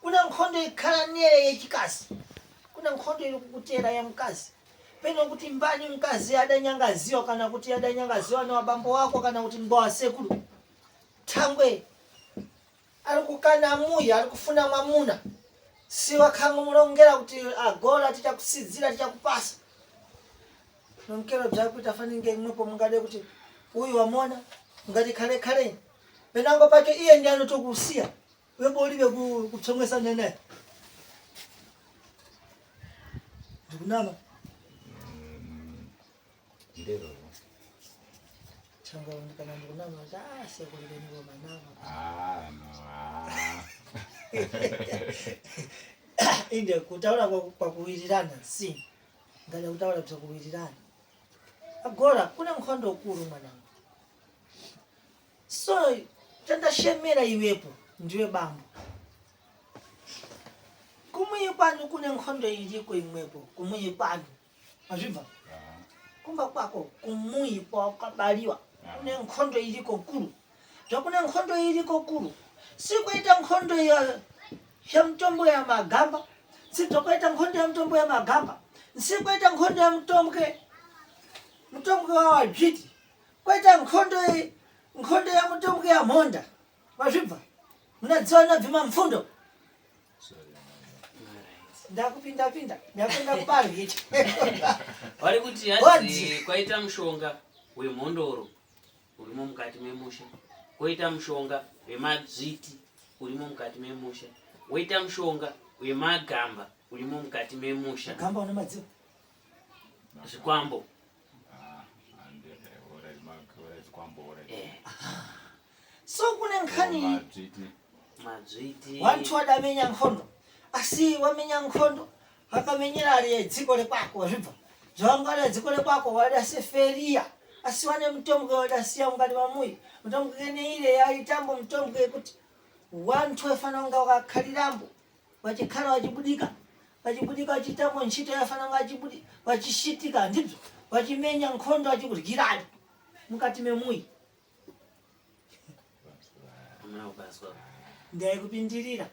kuna nkhondo ikhala nere yechikazi. Kuna nkhondo iri kukutera ya mkazi. Peno kuti mbani mkazi adanyangaziwa kana kuti adanyangaziwa na wabambo wako kana kuti mbo wasekuru. Tangwe Ari kukana muyi ari kufuna mwamuna. Si wakamulongera kuti agola tichakusidzira tichakupasa. Nonkero bzakuita faninge imwepo mungade kuti uyu wamona ngati khale khaleni. Penango pacho iye ndiye anotokusiya. Webolibe kutsomwesa nene. Ndikunama. Ndizvozvo. Changa kana ndikunama kuti ah sekuru venyu manama. Ah, no, ah. Inde kutaura kwakuwirirana si. Ngada kutaura bzakuwirirana. Agora kune nkhondo ukulu mwanangu. So chandashemera iwepo ndiwe bambo. Kumuyi kwanu kune nkhondo iliko imwepo kumuyi kwanu. Mazvibva? Ah, Kumba kwako kumuyi kwakabaliwa kune nkhondo iliko kulu. Zvakune nkhondo iliko kulu. Sikwaita nkhondo ya ya mutombo ya magamba. Sibzokwaita nkhondo ya mutombo ya magamba. Sikwaita nkhondo ya mutombwe. Mutombwe wa wadzviti. Kwaita nkhondo nkhondo ya mutombwe ya mhonda. Mazvibva? Munadziwana bvima mfundo. sorry. Alright. Ndakupinda pinda. Ndakupinda kubarwi. Vari kuti Godzi. hanzi kwaita mushonga wemhondoro urimo mukati memusha, kwoita mushonga wemadzviti urimo mukati memusha, woita mushonga wemagamba urimo mukati memusha, Gamba une madziva. zvikwambo. Ah, and, eh, alright, Mark, alright, kwambo, alright. Eh, So kune nkhani Madzviti. madzviti. Wantu wadamenya nkhondo asi wamenya nkhondo akamenyera ali dziko lekwako wazvibva zvawanga ali dziko lekwako wadaseferiya asi wane mutombwe wadasiya mukati mamuyi mutombwe keneile yaitambo mutombwe yekuti wantu wafanira kunga wakakhalirambo wachikhala wachibudika wachibudika wachitambo ntchito yafanira kunga wachibudi wachishitika ndibzo wachimenya nkhondo wachikudyirani mukati memuyi Hamuna kukazwa. ndaikupindirira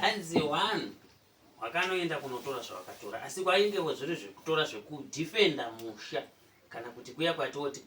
Hanzi one wakanoenda kunotora zvawakatora asi kwaingewo zviri zvekutora zvekudhifenda musha kana kuti kuya kwatoti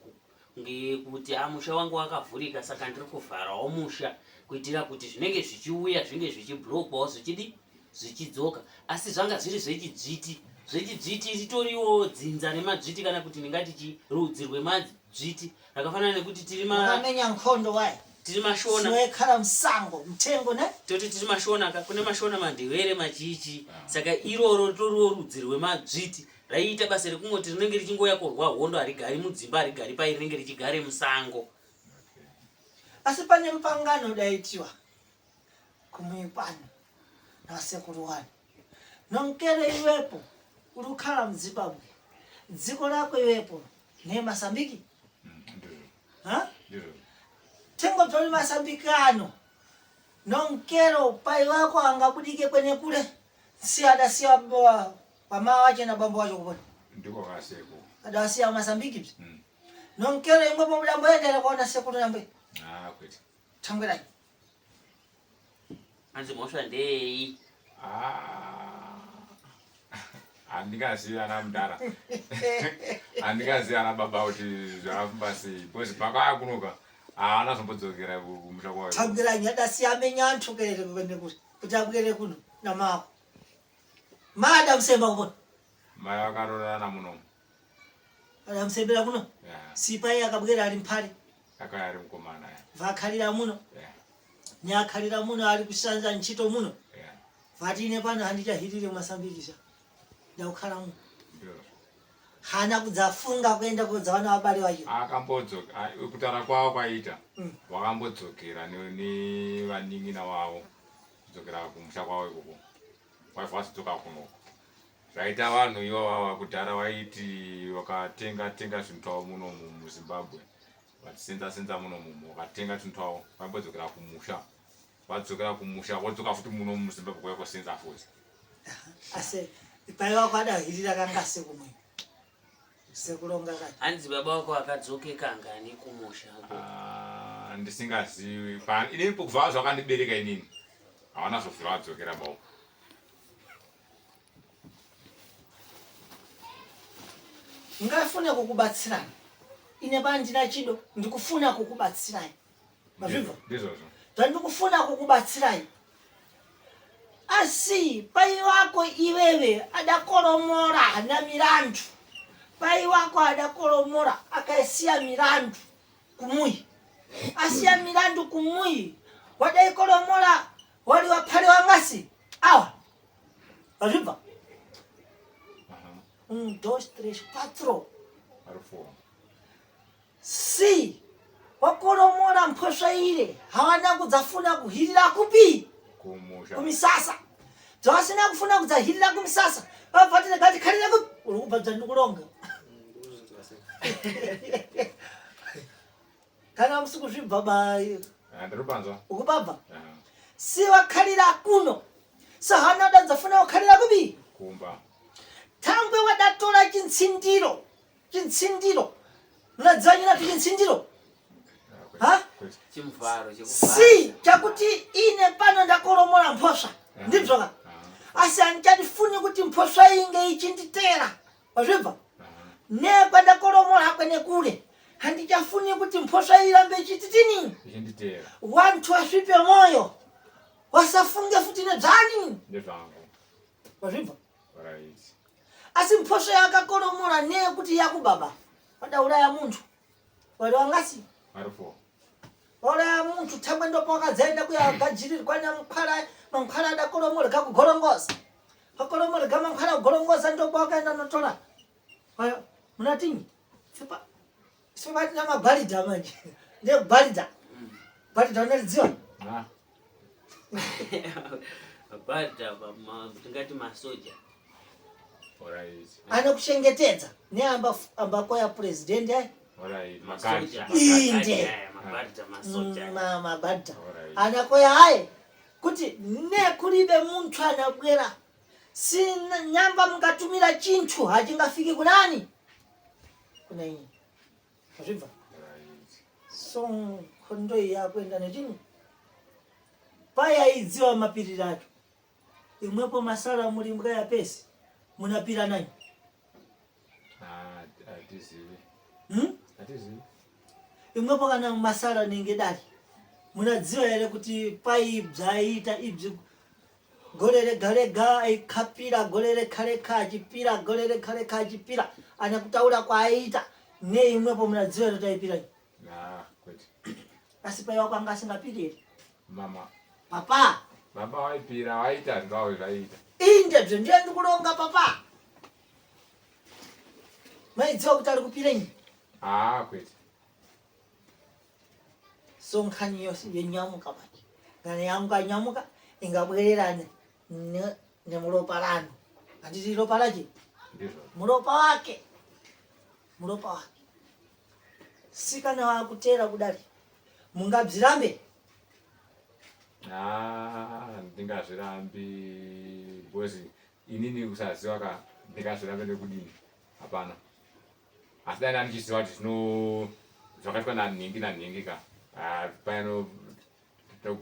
ngekuti a musha wangu wakavhurika saka ndiri kuvharawo musha kuitira kuti zvinenge zvichiuya zvinge zvichiblokwawo zvichidi zvichidzoka asi zvanga zviri zvechidzviti zvechidzviti ritoriwo dzinza remadzviti kana kuti ndingati chi rudzi rwemadzviti rakafanana nekuti tiri ma wakamenya nkhondo wayi tiri mashona siwekhala msango mthengo ne toti tiri mashona ka kune mashona mandevere machichi saka iroro ritoriwo rudzi rwemadzviti raiita basa rekungoti rinenge richingouya kurwa hondo harigari mudzimba harigari pai rinenge richigare musango asi pane mupangano udaitiwa kumuikwanu nasekuru wanu nomkere iwepo uri kukhala muzimbabwe dziko lako iwepo ne masambiki Ndizvo. ha Ndizvo. thengo bzoli masambiki ano nomkero pai wako angabudike kwene kule si adasiya pama wache na bambo wacho kupona Ndiko kwaseko. adasiya masambiki bzi Nomkero imwepo mudamboendera kwaona sekuru nambe Ah, kwete. thangwerai hanzi mhosva ndeyei Ah. Handingazivi ana mudhara. Handingazivi ana baba kuti zvakafamba sei. Because pakauya kunoka haana zombodzokera kumusha kwayo. Thangwerai adasiya amenya anthu kerere kwene kule kuti abwere kuno namako maadamusemba kupona Mai vakarorana munomu. adamusembera kuno Yeah. sipai akabwera ali mphale Akauya ari mukomana. Yeah. vakhalira muno Yeah. nyakhalira muno ali kusanza ntchito muno Yeah. vatine pano handichahirire masambikisa ndakukhala muno Ndizvo. hana kudzafunga kuenda kudzawana vabari vacho Akambodzoka kutaura kwavo kwaita. Wakambodzokera nevanin'ina wavo kudzokera kumusha kwavo ikoko. Waibva wazodzoka kunoko. Zvaita vanhu ivava kudhara vaiti vakatenga tenga zvinhu twavo muno muZimbabwe. Vachisenza senza muno mumu vakatenga zvinhu twavo vaimbodzokera kumusha. Vadzokera kumusha vodzoka futi muno muZimbabwe kuuya kosenza futi. asi pai wako adahirira kangase kumwe sekulonga kacho hanzi baba wako akadzoke kangani kumusha Ah, ndisingazivi inini kubva zvakandibereka inini havana zobvira vadzokera bau ngafune kukubatsirani ine pandina chido ndikufuna kukubatsirani mazvibva ndizvozvo Zvandikufuna kukubatsirai. Asi pai wako iwewe adakoromora hana mirandu. Pai wako adakoromora akaisiya mirandu kumuyi. Asiya mirandu kumuyi. Wadaikoromora wali wapale wangasi. Awa. Wazvibva? 1, 2, 3, 4. C. Wakoromora mphosva ile hawana kudzafuna kuhirira kupi? Kumusha. Kumisasa. Dzawasina kufuna kudzahirira kumisasa. Vabva vati ngatikharire kupi? Uri kubva dzandikulonga. Kana musi kuzvibva ba Ah, ndiri kupanzwa. ukupabva. Ah, Si wakhalira kuno. Sahana dadzafuna kukhalira kupi? Kumba. Thangwe wadatora chintsindiro. Chintsindiro. Munadziwa nyina chintsindiro? Ah, Ha? kwete. Chimuvharo chekuvhara. Si chakuti ine pano ndakoromora mphosva. Ndibzoka. Ah, Asi handichatifuni kuti mphosva inge ichinditera. Wazvibva? ah. Nekwandakoromora kwene kule. Handichafuni kuti mphosva irambe ichititini. Ichinditeera. Wanthu asvipe moyo. Wasafunge futi nedzvani. Ndezvangu. Wazvibva? Right. Asi mphosva yakakoromora neyekuti yakubaba. Wadauraya munthu. Wali wangasi. Vari four. Wauraya munthu thangwe ndopo wakadzaenda kuyagadzirirwa namukwara mankhwala adakoromorega kugorongoza. Akoromorega mankhwala kugorongoza ndopo wakaenda notora. Ayo munatinyi? Sipa sipa tina magwalidha manje. Ndiye gwalidha. Gwalidha unalidziwa? Ah, Mabhadha tingati masoja. alright. Anokuchengetedza neamba ambakoya president ayi. Alright. Makati. Masoja. Inde. Aya, Mabhadha masoja. Mabhadha. Alright. Anakoya aye kuti nekulibe munthu anabwera si nyamba mungatumira chinthu hachingafiki kunani kuna ine azvibva Right. so nkhondo iyi yakuenda nechini payaidziwa mapiriro acho imwepo masala muli mbwa yapesi munapira nani Ah, hatizivi. hmm? Hatizivi. Imwepo kana masala nenge dali munadziwa here kuti paibzaita ibzi gore rega rega aikapira gore rega rega achipira gore rega rega achipira ana kutaura kwaaiita neimwepo munadziwa here kuti aipira Ah, kwete. asi paiwa kwanga asingapiri here Mama. papa Baba waipira, waita zvawo zvaiita. indebzvo ndiye ndikulonga papa maidziwa kuti ari kupirenyi Ah, kwete. So nkhani yonse yenyamuka manje kana yanganyamuka ingabwererane nemuropa lanu handiti ropa lache Ndizvo. muropa wake muropa wake sikana wakutera kudali mungabzirambe Ah, ndingazvirambi because inini kusaziva ka ndingazvirambe nekudini hapana asi dai ndandichiziva kuti zvino zvakaitwa nanhingi nanhingi ka ah, pano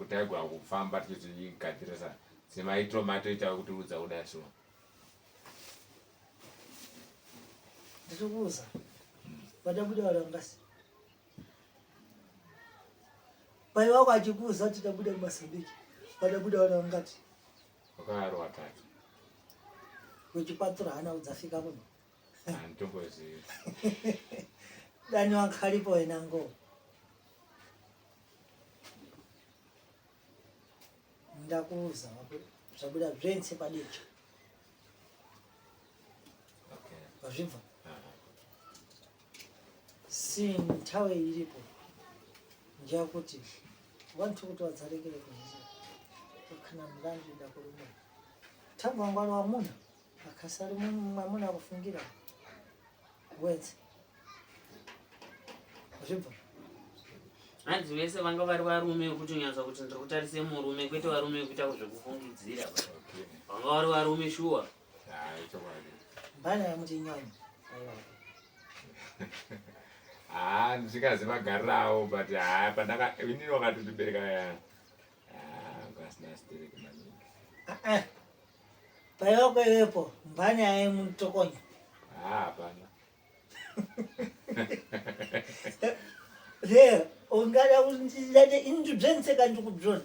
taigona kufamba tichizvigadzirisa semaitiro matoita kutiudza kudai so Ndiri kuuza vadabuda varangasi pai wako achikuuza kuti tabuda muMozambique vadabuda varangati wakavaro watatu wechikwatura hana udzafika kuno handitombozivi dani wakhalipo wena ngo ndakuuza zvabuda zvense padecha okay wazvibva Ah. Si nthawi ilipo njakuti wanthu kuti wadzarekere kuziziwa kukhana milandu idakulumula thangwe wangwalo wamuna akhasali mwamuna akufungira wense wazvibva Hanzi vese vanga vari varume vekuti unyatsa kuti ndiri kutarise murume kwete varume vekuita zvekufungidzira. Okay Vanga vari varume shuwa. Ah, ichokwadi mbana yamuti nyanya aiwa haa ndisikazi magariro avo but haa pandaka inini wakatotibereka ya ngasina stereki maningi Ah, ah. paiwa kwewepo mbani aimutokonya haa hapana lero Ungada kundidade indubzenseka ndikudzona.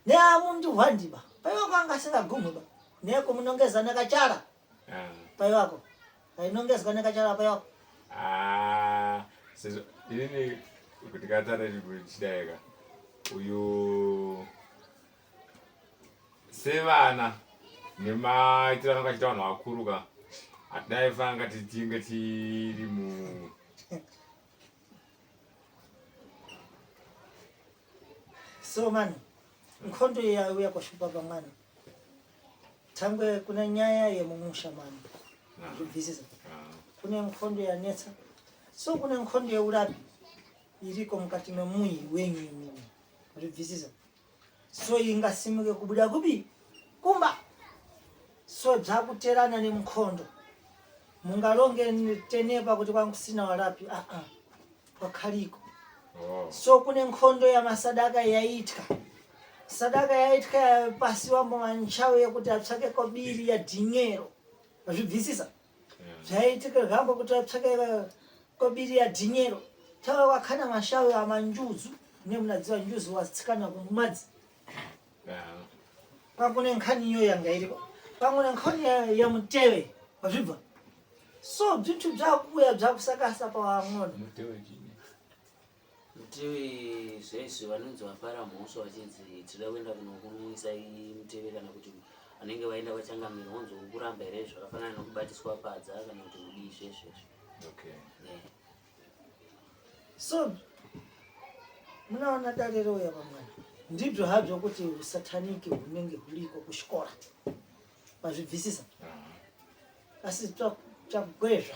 Neamundu hwandiba. Paiwako anga asingagumwi ba. Neko munongeza nekachara. Paiwako. Ainongezwa nekachara paiwako. Ah, sezvo inini kuti katara chidaika uyu sevana nemaitiro anonga achiita vanhu vakuru ka hatinai fanga tichinge tiri mu So man, nkhondo yauya kwashupa pamwana. Tangwe kuna nyaya yemumusha mani. Zvibvisisa. Kune nkhondo yanetsa. So kune nkhondo yeurapi iriko mukati memuyi wenyu imimi. Zvibvisisa. So ingasimuke kubuda kupi? Kumba. So dzakuterana nemukhondo. Mungalonge tenepa kuti kwangu sina warapi. Ah ah. Kwakhaliko. Oh. So kune nkhondo ya masadaka yaitya sadaka yaitya pasiwambo manchawo yekuti atsvake kobiri ya dhinyero azvibvisisa zvaitika gambo kuti atsvake kobiri ya dhinyero tava wakhana mashawo amanjuzu nemunadziwa njuzu watsikana kumadzi Kwakune nkhani iyo yanga iripo, kwakune nkhani ya mutewe wazvibva. So bzinthu bzakuya bzakusakasa pawang'ono. Mutewe chini? Mutewe zvezvi vanonzi vapara mhosva vachinzi tinoda kuenda kunokunwisa muteve kana kuti vanenge vaenda kwachangamira vonzi ukuramba here zvakafanana nekubatiswa padza kana kuti kudii zvezvezvo. Okay. Yeah. So munaona dare rouya pamwana ndibzo hazvo kuti usataniki hunenge huliko kuchikora mazvibvisisa, asi chagwezva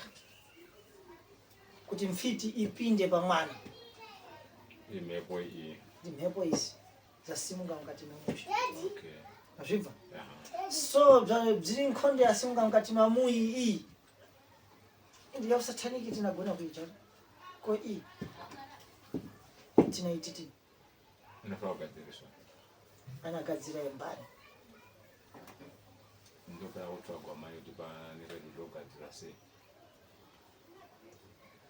kuti mfiti ipinde pamwana. Imhepo iyi. Ndimhepo izi dzasimuka mukati memusha. Okay. Mazvibva. So bziri nkhondo yasimuka mukati mamuyi iyi ndiya usataniki tinagona kuita ko iyi tinaititi. Inofanira kugadziriswa. Anagadzira embani. Ndopera kutsvagwa mari kuti pane kuti ndogadzira sei.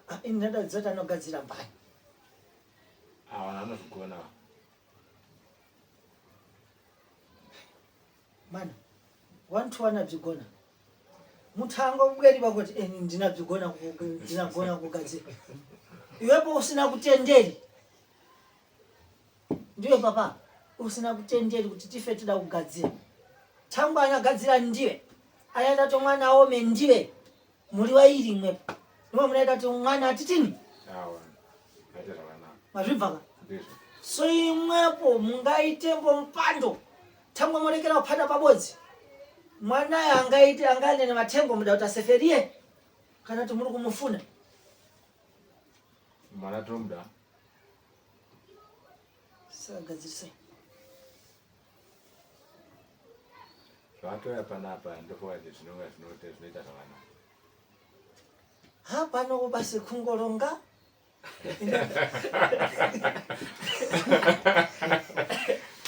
Ah, ini ndadadza kuti anogadzira mbani. Ah, vanhu vanozvigona. Mana wantu wanabzigona mutango ubweri pakuti eni ndinabzigona ndinagona kugadzira iwepo usina kutenderi ndiwe papa usina kutenderi kuti tife tida kugadzira tangu anagadzira ndiwe ayaita to mwana aome ndiwe muri wairi imwepo nimwe munaita kuti mwana atitini. Awa. Aite zvakanaka. Mazvibva ka? Ndizvo. So imwepo mungaitembo mupando tangwe morekera kuphata pabodzi mwanayo angaite angaende nematengo muda kuti aseferiye kana kuti muri kumufuna. Mwana tomuda. Saka gadzirisai. Zvatouya panapa ndofunga kuti zvinonga zvinoita zvinoita zvakanaka. Ha, pano basi kungoronga.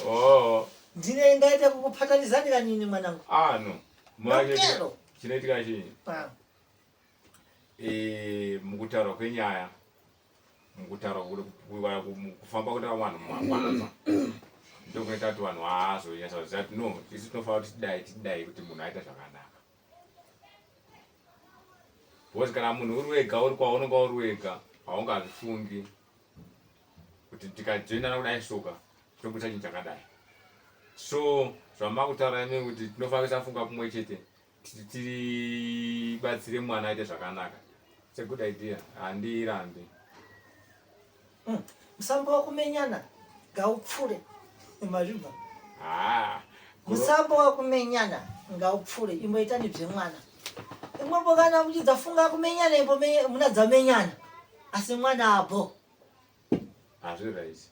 Oh. Ndine ngaita kukuphatanizani kanini mwanangu. Ah no. Manje Nokero. chinoitika chii? Ah. Mukutaura kwenyaya, mukutaura kufamba kuita vanhu mumagwagwa ndokunoita kuti vanhu vazonyatsa kuziva kuti no, isu tinofanira kuti tidai tidai kuti munhu aite zvakanaka, because kana munhu uri wega uri kwaunonga uri wega haungazvifungi kuti tikajoinana kudai soka tinobudisa chinhu chakadai. So zvamakutaura imi kuti tinofanira kusafunga kumwe chete tibatsire mwana aite zvakanaka, it's a good idea, handirambi. Musambo wakumenyana ngaupfure, mazvibva. Ah. Musambo wakumenyana ngaupfure, imboitani bzemwana imwembo kana muchidzafunga kumenyana imbo munadzamenyana asi mwana apo. Hazviri rahisi.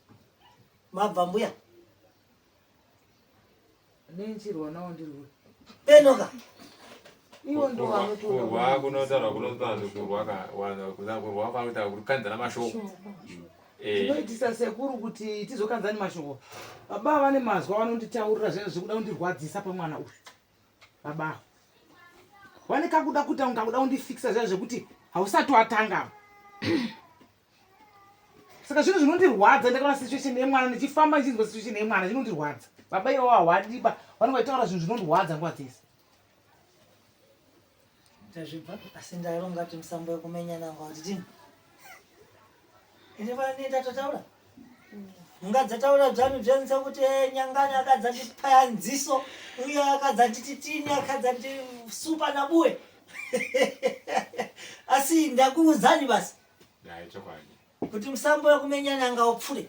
Mabva mbuya. Nenchirwa nawo ndirwe. Penoka. Iwo ndo Kurwa kunotaurwa kunotanzi kurwa kurwa kwanoita kukanzana mashoko. Tinoitisa sekuru kuti tizokanzani mashoko. Baba vane mazwi avanonditaurira zvinhu zvekuda kundirwadzisa pamwana uyu. Baba vane kakuda kuita kunga kuda kundifikisa zviya zvekuti hausati watanga. Saka zvinhu zvinondirwadza ndakaona situation yemwana ndichifamba ndichinzwa situation yemwana zvinondirwadza. Baba ivo hawadiba vanenge vachitaura zvinhu zvinondirwadza nguva dzese. Ndazvibva asi ndaronga kuti musambo wekumenyana nga kuti tini. Ine vane ndatotaura. Mungadzataura zvanu zvense kuti eh, nyangani akadza ndipaya nziso uye akadza ndititini akadza ndisupa nabuwe. Asi ndakuudzani basi. Kuti musambo wekumenyana ngaupfure.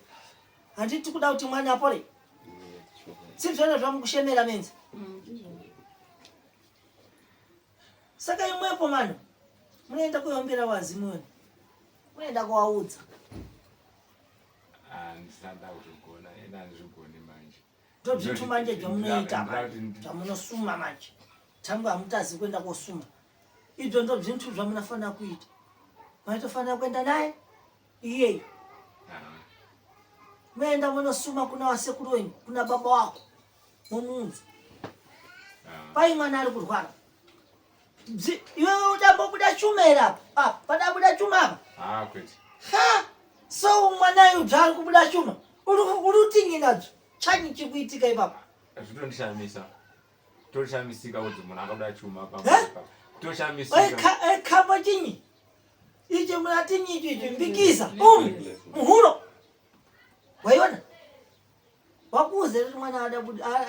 Handiti kuda kuti mwana apore. Sizvona zvamukushemera menzi. Saka imwepo mano munoenda kuyombera wazimu wenu. Munoenda kuwaudza. Handisada kuzvigona, ena handizvigoni manje. Ndozvitu manje zvamunoita manje, zvamunosuma manje. Tangu hamutazi kuenda kosuma. Izvo ndozvintu zvamunofanira kuita. Maitofanira kuenda naye iyeyo. Moenda munosuma kuna wasekuru wenyu, kuna baba wako. Momuudza. Pai mwana ari kurwara. Iwewe uchambobuda chuma here apa? Ah, padabuda chuma apa? Ah, kwete. Ha! So mwana uyu zvaari kubuda chuma. Uri uri utinyi nadzo? Chanyi chikuitika ipapa? Zvinondishamisa. Toshamisika kuti munhu akabuda chuma Eh? pamba. Toshamisika. Ekambo chinyi? Ichi munatinyi ichi ichi mbikiza. Muhuro. Waiona? Wakuuze kuti mwana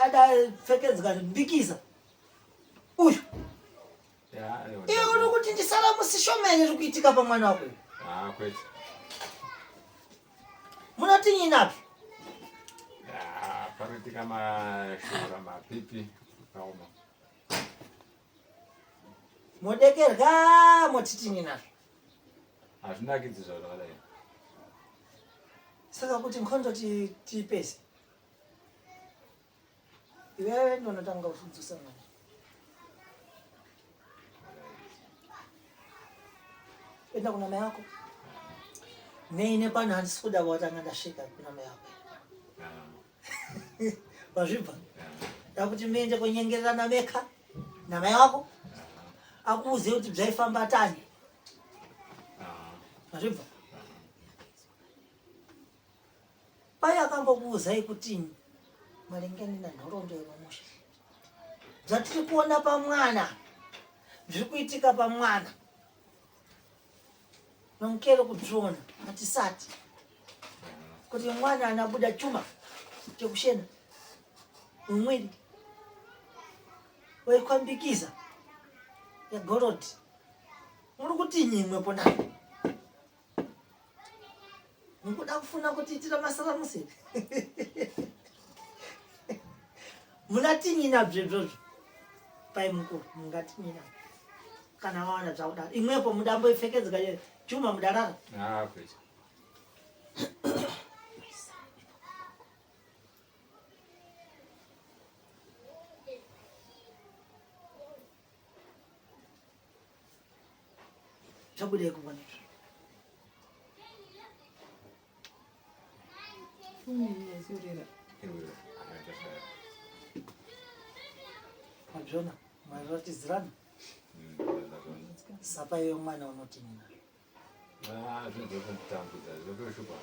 adapfekedzwa mbikiza. Uyu. Iwe uri kuti ndisara musishomene riri kuitika pamwana wako. Ah, kwete. Munotinyi napi? Ah, panoitika mashura mapipi kaoma. Modekerwa motitinyi nazvo. Hazvinakidzi zvakadai. Saka kuti nkhondo tiipese. Iwewe ndonotanga kudzosa mwana. Enda kuna mai ako. Neine pano handisi kuda watanga ndasvika kuna mai ako. Wazvibva? Ndakuti muende kunyengererana meka namai wako akuuze kuti bzaifamba tani. Wazvibva? Pai akambokuuzai kutini maringani nanhoroondo yepamusha zvatiri kuona pamwana zviri kuitika pamwana nomukero kuzviona hatisati kuti mwana anabuda chuma chekushena mumwiri waikwambikiza yagorodhi muri kutinyi imwe pona mukuda kufuna kutiitira masaramusi munatinyina bzvezvozvo pai mukuru mungatinyina kana wawana zvakudaro imwepo mudamboipfekedzeka chuma mudarara ah, Zvabuda kubona izvo. Mazviona maratidzirana sapa iwe mwana unotinina ah, zvinhu zvekutambudza zvotoshupa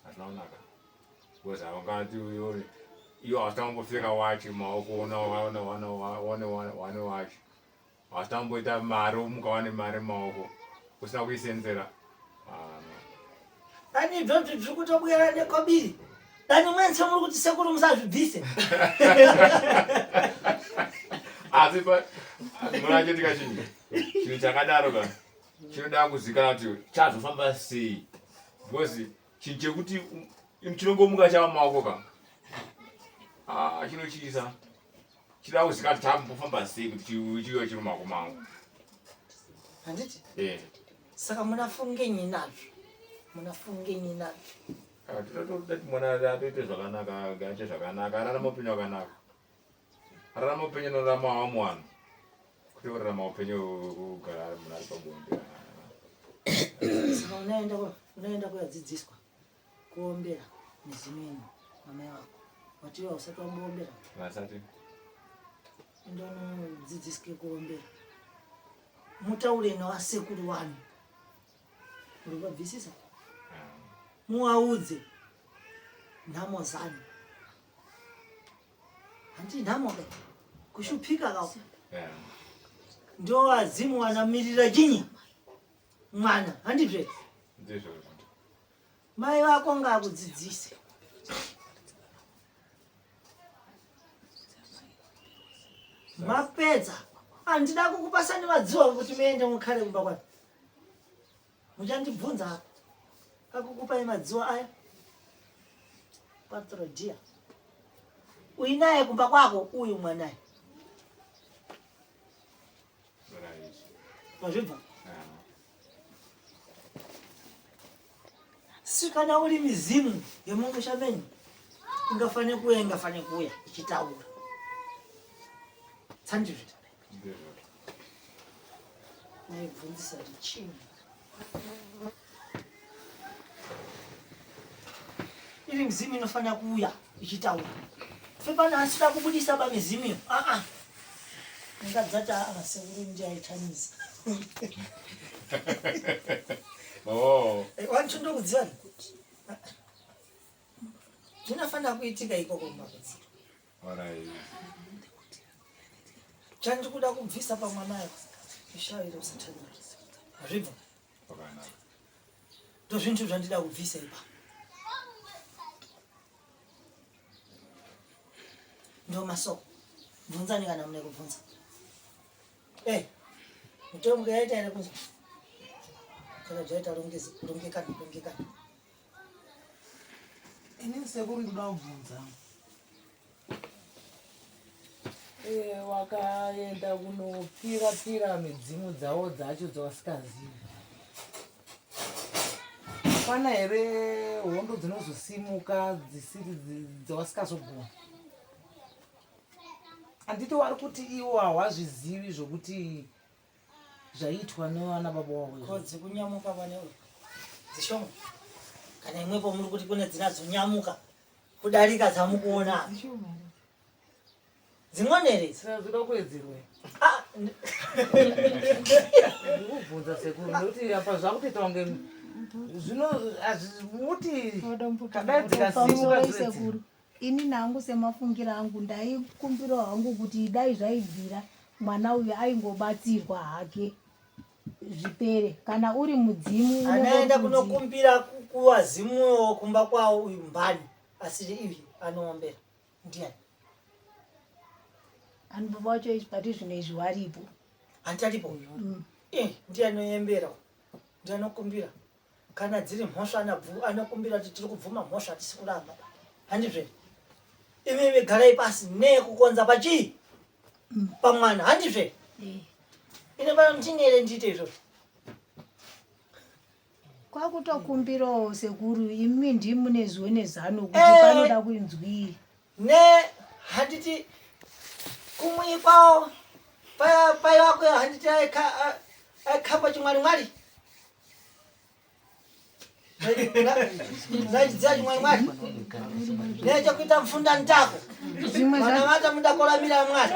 hazvina kunaka because haungati iwe hausina kumbopfeka wachi maoko one wachi Hausina kumboita mari womuka wane mari mumaoko usina kuisenzera. Ah, Dani idzodzo dziri kutobwera nekobiri. Dani mwense muri kuti sekuru musazvibvise. Asi pa munachotika chinhu chinhu chakadaro ka chinoda kuzikanwa kuti chazofamba sei because chinhu chekuti chinongomuka chava mumaoko ka ah, chinotyisa. Chida kuzika kuti chambofamba sei kuti chiuye chiri mumaoko mangu. Handiti? Eh. Saka munafungenyi nazvo? Munafungenyi nazvo? Ah, tinotoda kuti mwana atoite zvakanaka, aite zvakanaka, ararame upenyu hwakanaka. Ararame upenyu unorarama vamwe vanhu. Kwete kurarama upenyu hwekugara munhu ari pabonde. Saka unaenda unaenda kuyadzidziswa kuombera nezino ino mamai vako wati iwe usati wamboombera vasati ndonodzidziswe kuombera mutaure nevasekuru vanhu uri vabvisisa Muwaudze nhamo zanu. Hanti nhamo ke kushuphika ka. Ndo wadzimu wanamirira chinyi mwana handizve? Ndizvo. Mai vako ngaakudzidzise. Mapedza handida kukupasani madziwa kuti muende mukhale kumba kwanu. Muchandibvunza apa kakukupai madziwa aya patrodia uinaye kumba kwako uyu mwanaye mazvibva si kana uri mizimu yemumusha menyu ingafane kuuya ingafane kuuya ichitaura tsandizvita Naibvunzisa kuti chii iri mizimu inofanira kuuya ichitaura fepano asida kubudisa ba mizimu iyo aa ingadzati aa sekuru ndiaitanisa Oh. Eh, wantondokudziva zvinofanira kuitika ikoko mumakudziro Chandikuda kubvisa pamwana ayo ishavi reusatani hazvibva ndozvinhu zvandida kubvisa ipa ndo masoko bvunzani kana mune kubvunza e eh, mitombo yaita here kunzwa kana zvaita rongekani rongekani Inini sekuru ndoda kubvunza. Eh, wakaenda kunopfira pfira midzimu dzavo dzacho dzawasikazivi. Hapana here hondo dzinozosimuka dzisiri dzawasikazogona? Handiti wari kuti iwo hawazvizivi zvokuti zvaiitwa nevana baba wavo ko dzikunyamuka vane dzishoma kana imwepo muri kuti kune dzinadzonyamuka kudarika dzamukuona apa dzimwe dzinoda kuwedzerwa ah, ndikubvunza sekuru nekuti apa zvakutoita kunge zvino muti kadai dzikasimuka sekuru Ini nangu semafungiro angu ndaikumbirawo hangu kuti dai zvaibvira mwana uyu aingobatsirwa hake zvipere kana uri mudzimu anaenda kunokumbira kuwazimuwo kumba kwawo uyu mbani asiri ivi anoombera ndiani ani baba wacho but zvino izvi waripo hanti aripo mm. eh, ndiye anoyembera ndiye anokumbira kana dziri mhosva anokumbira kuti tiri kubvuma mhosva hatisi kuramba handizve imimi garai pasi nekukonza pachii mm. pamwana handizve eh. ine pano ndinere ndiite izvozvo kwakutokumbirawo sekuru imi ndimune ziwe nezano kuti eh. panoda kuinzwii ne handiti kumwe kwawo paiwako handiti aikhamba chimwari mwari Zvachidziya chimwari mwari nechekuita mfunda ntako vana vata mudakoramira mwari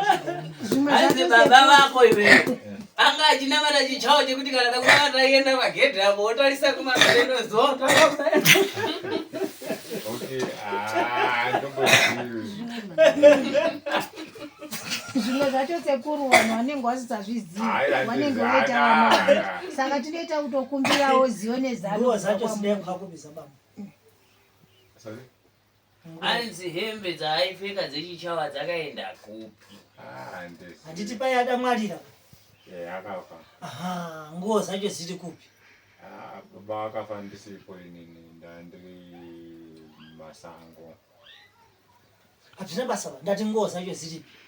hanzi baba vako iwe anga achinamata chichawo chekuti kana dakunamata aienda pagedhi apo otarisa kumaerenozuva Okay, ah, ndombozivi. Zvimwe zvacho sekuru vanhu vanenge vasisazvizivi vanenge voita vana vadiki saka tinoita kutokumbirawo zivo nezano zacho zidekwakubiza baba hanzi hembe dzaaipfeka dzechichawa dzakaenda kupi ah, handiti pai adamwarira eh, akafa aha nguo dzacho dziri kupi ah, baba akafa ndisipo inini ndandiri masango Hazvina basa ba, ndati nguo dzacho dziripi?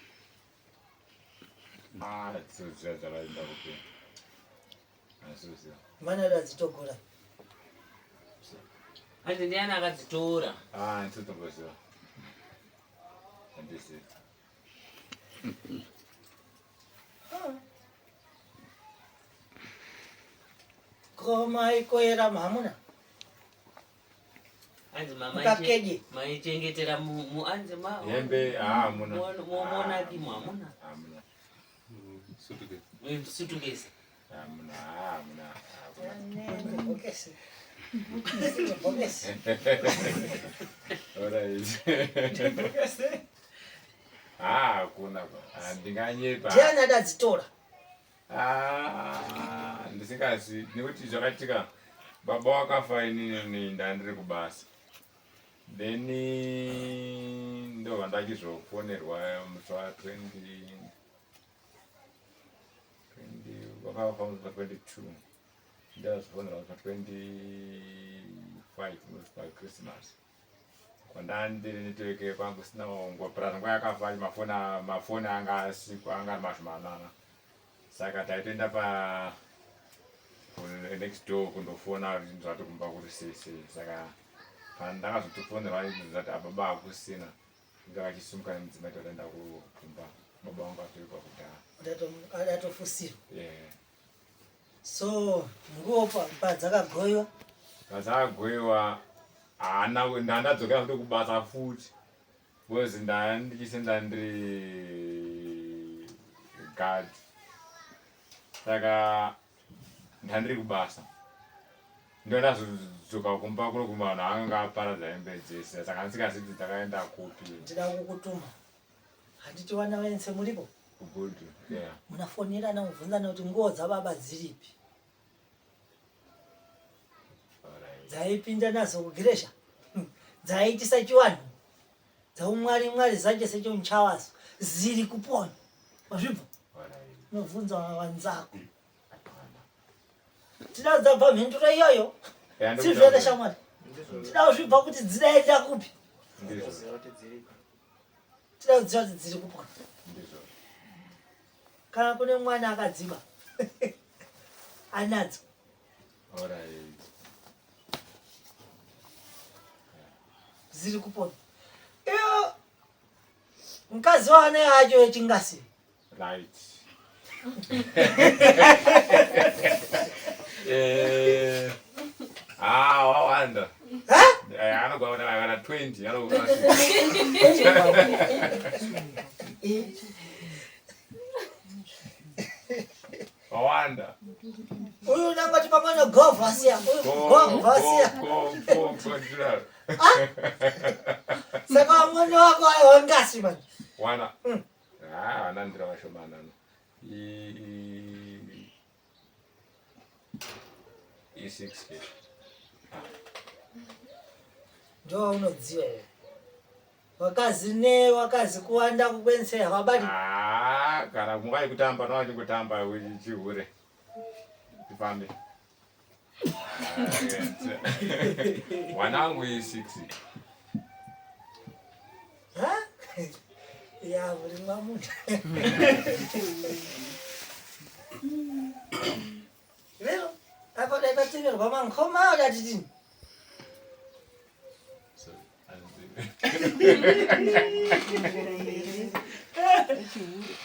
Ah, dzizoziva dzakaenda kupi. Handizoziva. Mwana adzitogora. Hanzi ndiani akadzitora? Ah, handizotomboziva. Handizivi. Ko mai koera hamuna? Hanzi mama Mukakeje. maichengetera mu mu hanzi ma Hembe ah hamuna. Monaki mu hamuna. Hamuna. Suitcase. Suitcase. Hamuna, ah, hamuna. Hamuna. Okay. Bhokisi. Alright. Ah, hakuna handinganyepa. Ndiani adadzitora? Ah, ndisingazi nekuti zvakaitika baba wakafa inini ndandiri kubasa then ndobva ndachizofonerwa musi wa 20 20 wakafa musi wa 22 ndazofonerwa musi wa 25 musi wa Christmas kwandandiri network kwangu kusina nguva plus nguva yakafa mafoni mafoni anga asiko anga ari mashomanana saka taitoenda pa next door kundofona zvati kumba kuri sei sei saka pandakazotofonerwa zati ababa hakusina inga vachisumuka nemudzimai tataenda kumba baba vangu atoikwa kudhara adatofusirwa yeah. So nguo padzakagoiwa padzakagoiwa haana ndandadzokera futi kubasa futi because ndandichisenza ndiri guard saka ndandiri kubasa ndondazodzoka kumba kuno kumba vanhu anga aparadza hembe dzese saka ndisingazivi dzakaenda kupi ndida kukutuma handiti vana vense muripo Good. Yeah. Munafonerana mubvunzana kuti nguo dzababa dziripi. Dzaipinda nadzo kugiresha. Dzaiitisa chiwanhu. Dzaumwari mwari zache sechonchawazo ziri kupona. Wazvibva? Unobvunza wanzako. Tida kudzabva mhinduro iyoyo. Sizvere shamwari. Tida kuzvibva kuti dzidaenda kupi. Tida kuziva kuti dziri kupona. Kana kune mwana akadziba anadzo. Dziri kupona. Iyo mukadzi wane acho yechingasi. Right. Eh, ah, wawanda. Eh, anogona kana 20 anogona. Wawanda. Uyu unangoti pamwe nogovha asiya. Uyu govha asiya. Go go go go. Ah? Saka vamwene wako wangasi manje. Wana. Ah, vana ndira vashomanana. I6 ke. Ndo unodziwa here. Wakazi ne wakazi kuwanda kukwenseya wabati. Ah, kana mungai kutamba no kutamba chihure. Tifambe. Wanangu i6. Ha? Ya, muri mwamuna. Lero, apa dai patemerwa mankhoma udatidini?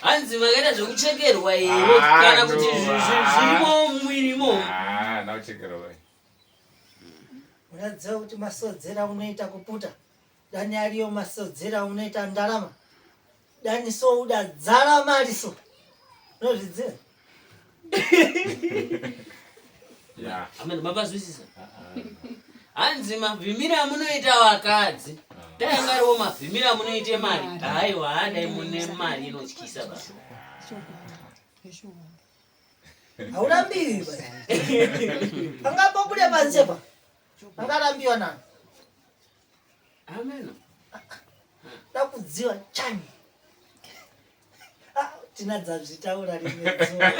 Hanzi makaita zvekuchekerwa here Ah, kana kuti no, ah. zvirimo mumwirimo? Ah, nauchekerwa. Unoziva kuti masodzera unoita kuputa dani ariyo masodzera unoita ndarama dani so uda dzara mari so unozviziva Yeah. Amen, mapazwisisa? Hanzi mavhimire amunoita vakadzi dai anga ariwo mavhimire amunoite mari haiwa dai mune mari inotyisa baba. Haurambiwi angapobude panze pa angarambiwa nani? Amen. Dakudziwa chani. Ah, tina dzazvitaura rimwe zuva.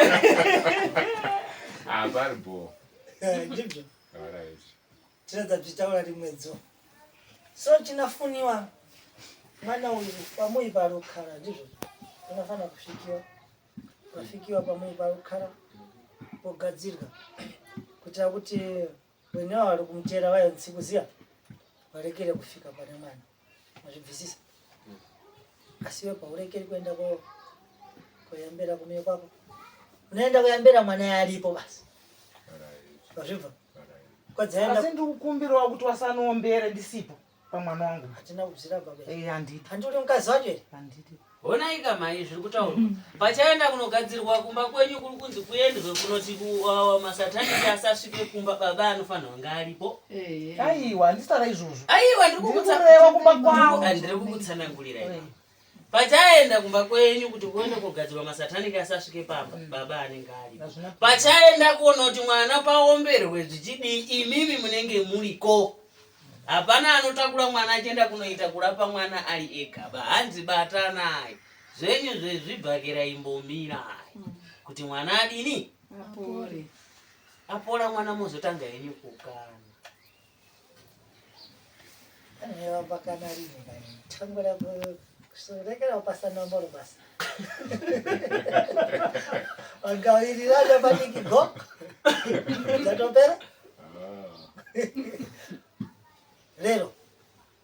Ah, pari bho. Eh, ndizvo. Alright. Tina dzazvitaura rimwe zuva. So chinafuniwa mwana uyu pamui parukara ndizvo. Unofanira kusvikiwa. Pasvikiwa pamui parukara pogadzirwa kuitira kuti wenewa vari kumutera vayo kuziya varekere kufika pane mwana. Mazvibvisisa. Asi iwe paurekeri kuenda koyambira kumie kwako. Unoenda kuyambira mwana yaripo basi. Wazvibva? Kwadzaenda Asi ndikukumbirawo kuti wasanoombere ndisipo pamwana wangu. Hatina kubzira baba. Eh, handidi. Handi uri mukadzi wacho here? Handidi. Honai kamai zviri kutaurwa. Pachaenda kunogadzirwa kumba kwenyu kuri kunzi kuendwe kunoti masataniki asasvike kumba baba anofanirwa kunge aripo. Aiwa, handisara izvozvo. Aiwa, ndiri kureva kumba kwavo. Ndiri kukutsanangurira. Pachaenda kumba kwenyu kuti kuende kogadzirwa masataniki asasvike pamba baba anenge aripo. Pachaenda kuonoti mwana paomberwe zvichidii imimi munenge muriko. Hapana anotakura mwana achienda kunoita kurapa mwana ari ega ba hanzi batanai zvenyu zvezvibhakera imbomirai kuti mwana adini apore apora mwana mozotanga henyu kukana Nevambakana rini kani tangura kurekera kupasa nomboro basa vangawirirana padiki go zvatopera lero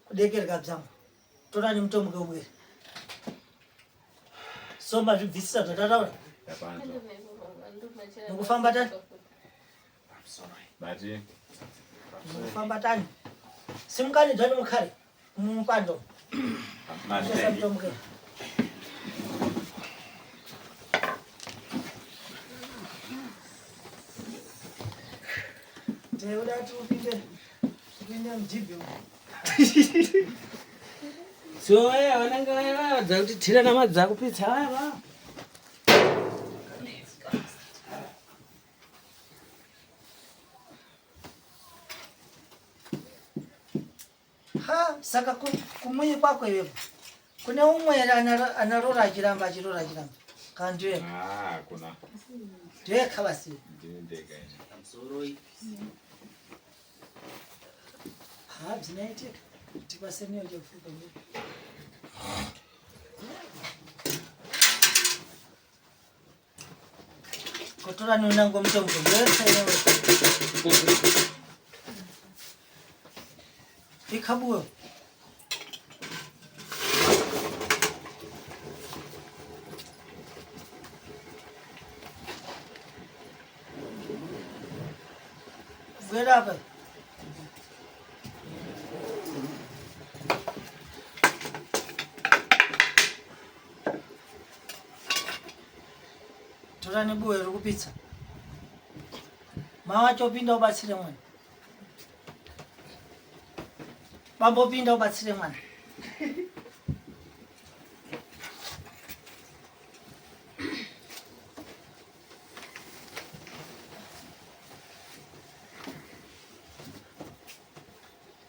kudekereka bzangu torani mutombo keubwere so mazvibvisisa zvatataura mukufamba tani mukufamba tani simukani dzvani mukhare mumupando mutombo ke Teuda kuti upinde mujibhi umu. So vaya vanenge vaya vaya kuti tira namadza kupitsa vaya vaya. Ha, saka kumunyi kwako iwepo kune umwe here anarora achiramba achirora achiramba kana ndiweka Ah, hakuna. ndiweka basi Ndini ndega ini. Pamusoroi. Ha, bzinaitika tipaseniyo chekufuka ndi kotora niunango mutombo wese ikhabuyo Bwera apa. Tora nebuwe riri kupitsa. Mai wacho pinda ubatsire mwana. Bambo pinda ubatsire mwana.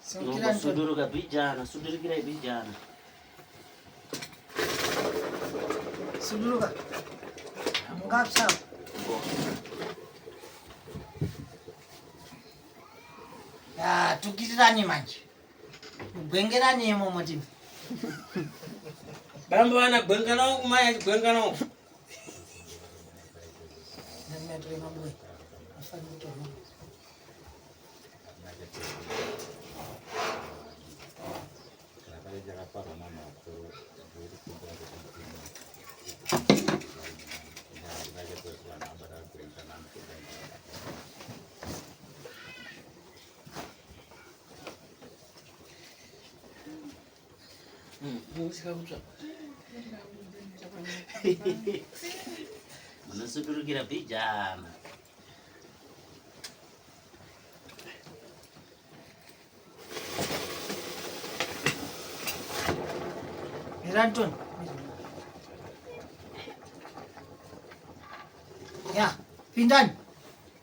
Simukira Ntoni. Suduruka bijana, sudurukira bijana. Suduruka. Mungapsa. Ya, tukitirani manje. Kugwengerani imomo timi. Bambo vana gwenga nawo kumai achigwenga nawo. Ndinatore mabuwe. Afanye kutorwa. Musika kutsva. Munosudurukira bijana. Mira Antoni. Ya, pindani.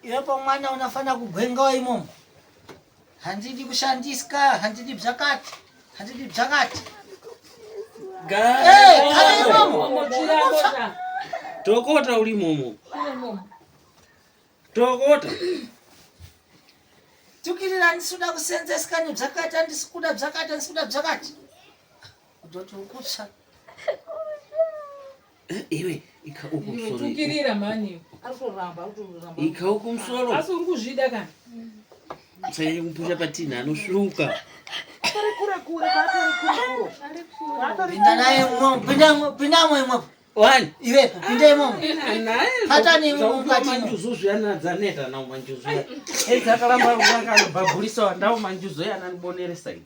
Iwepo mwana unafana kugwengawo imomo. Handidi kushandiswa, handidi bzakati, handidi bzakati. Eh, khala imomo. Tokota uli momo. Tokota. Tukirira handisi kuda kusenzeswa nebzakati, handisi kuda bzakati, handisi kuda bzakati. Kutoti ukutsva. Iwe ika uku musoro. Tukirira mani. Ari kutoramba, ari kutoramba. Ika uku musoro. Asi uri kuzvida kani? Usanyanya kupusha patinha anosvuka. Ari kure kure, kwaatori kure kure. Kwaatori Pinda naye imomo, pinda pindamo imomo. Wani. Iwepo, pinda imomo. Patani imomo mukati imomo. Manjuzu zviyana dzaneta nawo manjuzu. Edzakaramba akanobhabhurisa ndawo manjuzu yananiboneresa iyi.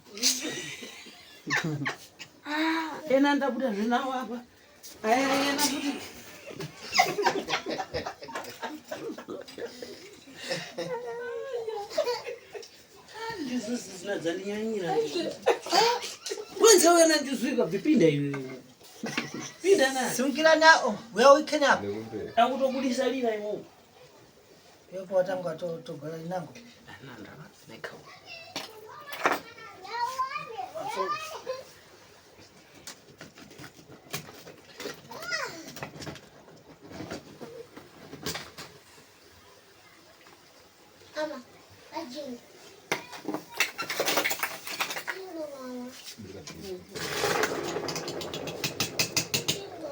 Ena ndabuda zvinawo apa. Ayayana futi. Njuzu zisina dzandinyanyira. Kwenza wena njuzu ikabvipinda iwe. Pinda na. Simukira nao, uya uikene apo. Akutobudisa lira imomo. Ipo watanga togara nango.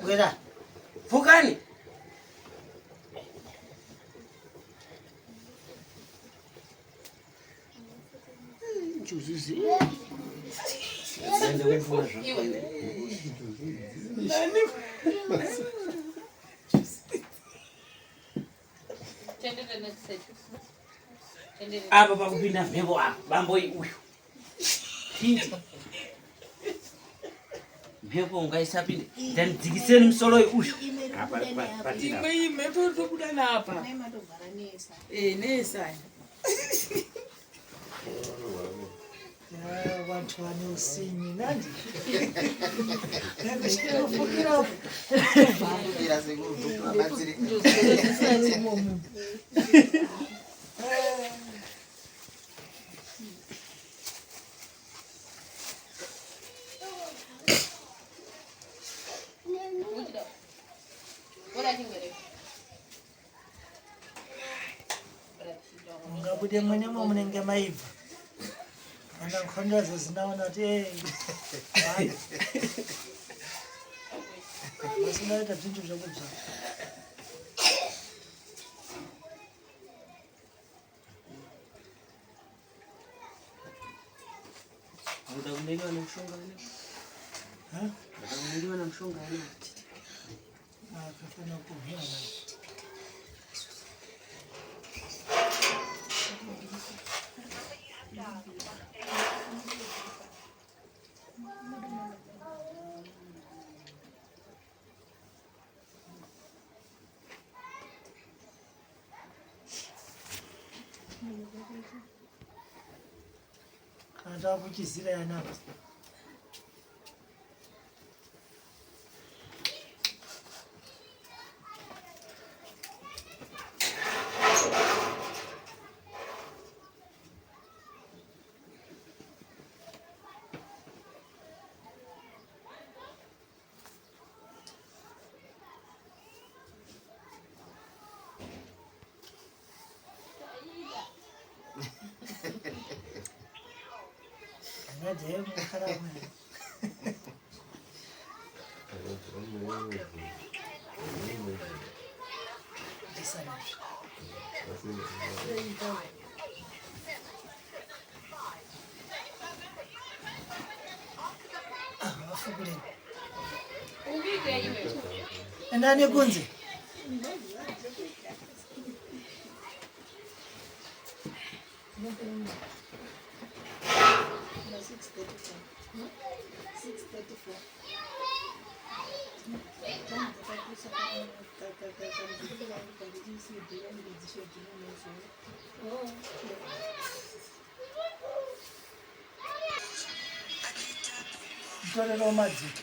Bwera. Pfukani. Njuzu zi. Ende kumvura zvako. Apa pakupinda mhepo apa bambo uyu. Pinde. Mhepo ungaisapinde. Ndandidzikiseni musoro uyu. Imwe imhepo iri napa. Eh, nesai. Vantu vane usinyi nandi. Nekushikira Kumbira sekuru kuti vabatsire. Mungabude mwenemo munenge maibva. Kana nkhondozo zinaona kuti eh. hayi. Vasinaita zvintu zvekubva. Unoda kuneliwa nemushonga ane? Ha? Unoda kuneliwa nemushonga ane? Akafanira kuhura naye. Kana takuchizira yanapa. Anadye mukhala mwe. Ndisana. Ah, vafukuleni. Endani kunze. Mutorero madziko.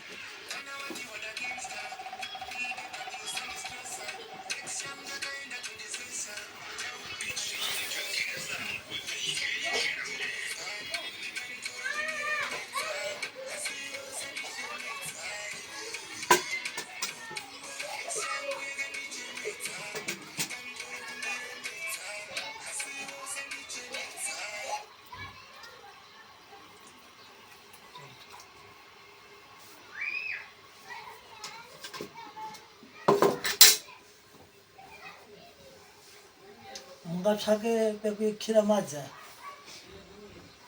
Mungatsvake pekuikira madzi aya.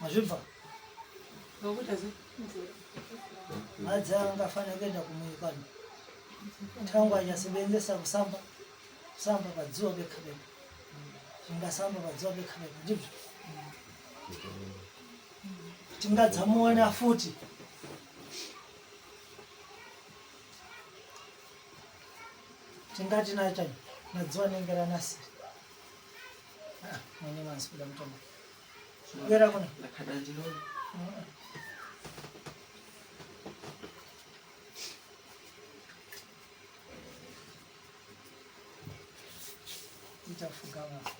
Mazvibva? Ngokuita sei? Madzi aya angafanira kuenda kumuikano. Tangwa anyasebenzesa kusamba kusamba padziwa pega pega. Tingasamba padziwa pega pega ndizvo. Tingadzamuona futi. Tingati nacho nadziwa nenge ranasiri. Ah, mwenye manzi kuda mutombo. Bwera kuno. Ndakada ndinoona. Itafuga mama.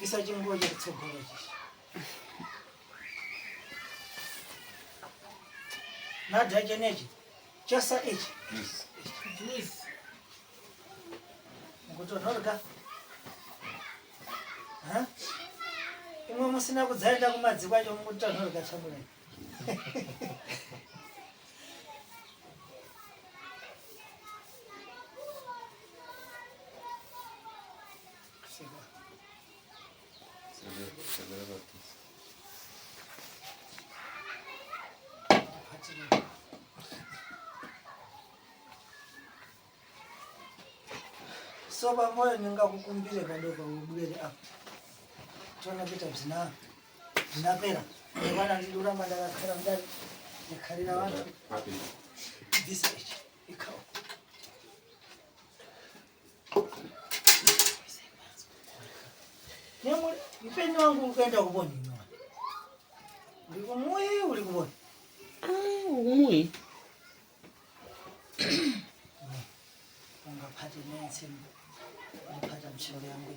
Isa chinguo chekutsogolo chichi. Nadha chenechi. Chasa ichi. Juice. Mukutonhorga. Ha? Imwe musina kudzaenda kumadziko acho mukutonhorga tsvamura. So pamoyo ndingakukumbire padoko ubwere apa tiona kuita zvina zvinapera mwana ndidi kuramba ndakakara mudare ndikharira vanhu bvisa ichi ikawo Mupeni wangu uri kuenda kuboni iwe. Uri kumuyi uri kuboni. Ah, umuyi. Ungaphathe nensimbi. Ungaphatha mshoro yangu.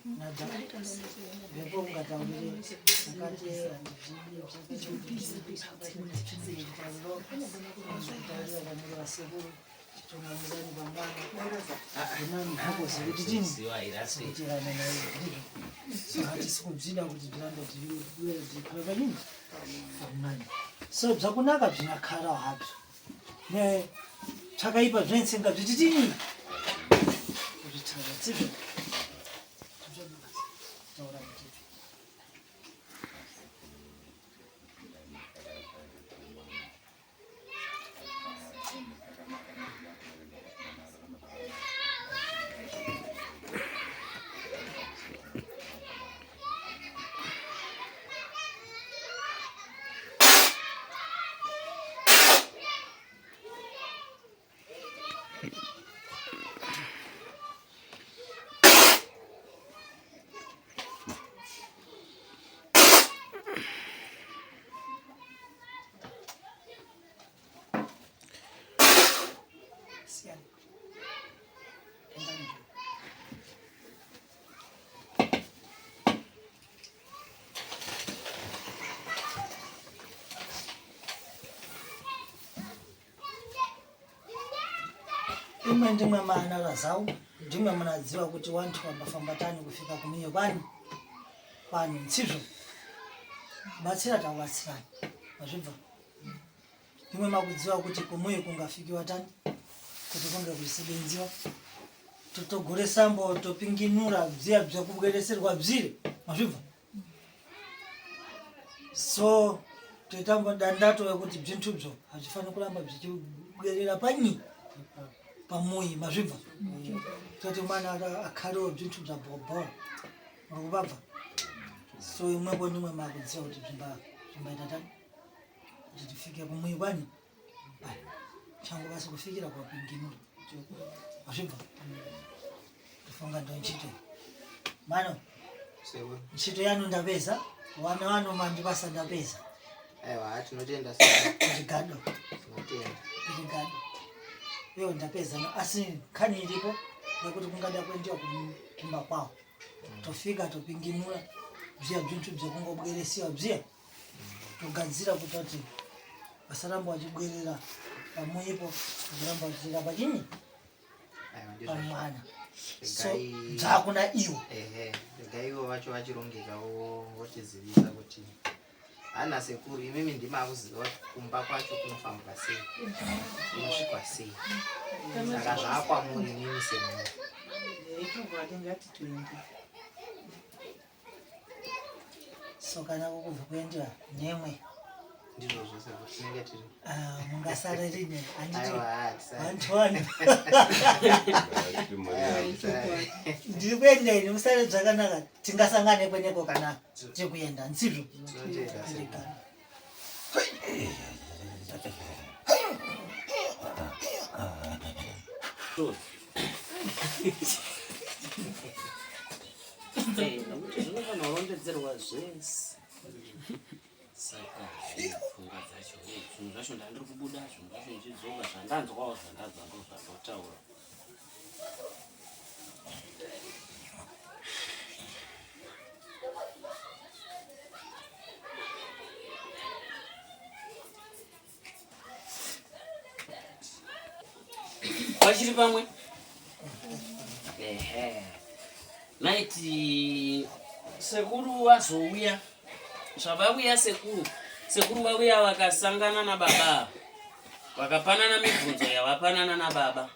Nada. Vepo ungataurire akati handizvidi zvakati vanenge vasekuru. Hatisi kuti zvirambe zvikhale panini pamani so zvakunaka zvinakhala hazvo ne zvakaipa zvensenga zvititini kuzvitaura sizvo taura kuti Siyana. Endani. Imwe ndimwe maana razau ndimwe munadziwa kuti wantu wambafamba tani kufika kumiyo kwani kwani nsizvo batsira takubatsirani mazvibva imwe makudziwa kuti kumuyi kungafikiwa tani kuti kunge kuchisebenziwa totogoresambo topinginura bziya bzekubwereserwa bzire mazvibva so toitambo dandato yekuti bzintubzo hazvifaniri kuramba zvichibwerera panyi pamuyi mazvibva toti mwana akhalewo bzinthu bza bhobho muri kubabva so imwepo ndimwe makudziva kuti zvimba zvimbaita tani kuti tifike kumuyi kwani changu basi kufikira kwapinginura wazvibva ndifunga ndo ntchito mano ntchito yanu ndapeza wana wanu mandipasa ndapeza aiwa tinotenda chigado tinotenda chigado iyo ndapeza asi nkhani ilipo yekuti kungada kuendiwa kumba kwawo tofika topinginura bziya bzinthu bzekungobweresiwa bziya togadzira kutoti vasaramba vachibwerera pamuipo vachiramba vachichera pachinyi pamwana so dzakuna iwo ehe rega ivo vacho vachirongeka votizivisa kuti hana sekuru imimi ndima akuziva kuti kumba kwacho kunofambwa sei kunosvikwa sei saka zvaakwamuri imimi semunhu so kana kukubva kuendiwa nemwe ndizvo zvose tinenge tiri ah, mungasara rini handiti vantu vanhu ndiri kuenda ini musare zvakanaka tingasangane kweneko kana tiri kuenda ndizvo. Nokuti zvinofanira kurondedzerwa zvese. Saka pfungwa dzacho zvinhu zvacho ndandiri kubuda zvinhu zvacho ndichidzoka zvandanzwawo zvandanzwa ndo zvandotaura. Vachiri pamwe? Ehe. Naiti sekuru vazouya. Zvavauya sekuru, sekuru vauya vakasangana nababa. Vakapanana mibvunzo yavapanana nababa.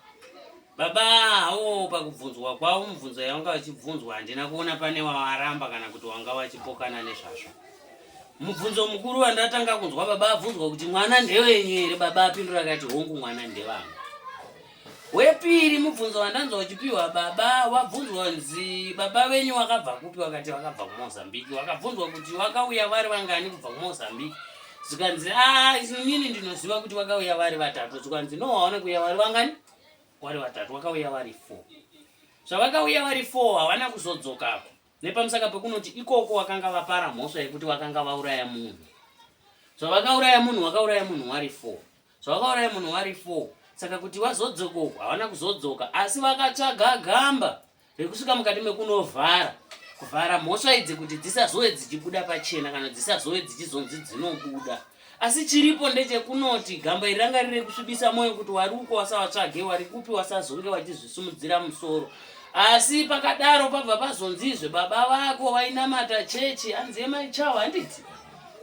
Baba hawo pakubvunzwa kwavo mubvunzo yavanga vachibvunzwa handina kuona pane wavaramba kana kuti wanga vachipokana nezvazvo. Mubvunzo mukuru wandatanga kunzwa baba abvunzwa kuti mwana ndewenyu here baba apindura akati hongu mwana ndevangu. Wepiri mubvunzo wandanzwa uchipiwa baba wabvunzwa nzi baba venyu wakabva kupi wakati wakabva kuMozambique wakabvunzwa kuti wakauya vari vangani kubva kuMozambique zvikanzi ah inini ndinoziva kuti wakauya vari vatatu zvikanzi no waona kuuya vari vangani vari vatatu wakauya vari four zvavakauya vari four havana kuzodzokako nepamusaka pekunoti ikoko wakanga vapara mhosva yekuti wakanga vauraya munhu zvavakauraya munhu wakauraya munhu wari four zvavakauraya munhu wari four saka kuti vazodzoka uku havana kuzodzoka asi vakatsvaga gamba rekusvika mukati mekunovhara kuvhara mhosva idzi kuti dzisazove dzichibuda pachena kana dzisazove dzichizonzi dzinobuda asi chiripo ndechekunoti gamba iri ranga riri rekusvibisa mwoyo kuti wari uko wasavatsvage wari kupi wasazonge wachizvisumudzira musoro asi pakadaro pabva pazonzizve baba vako vainamata chechi hanzi yemaichawa handiti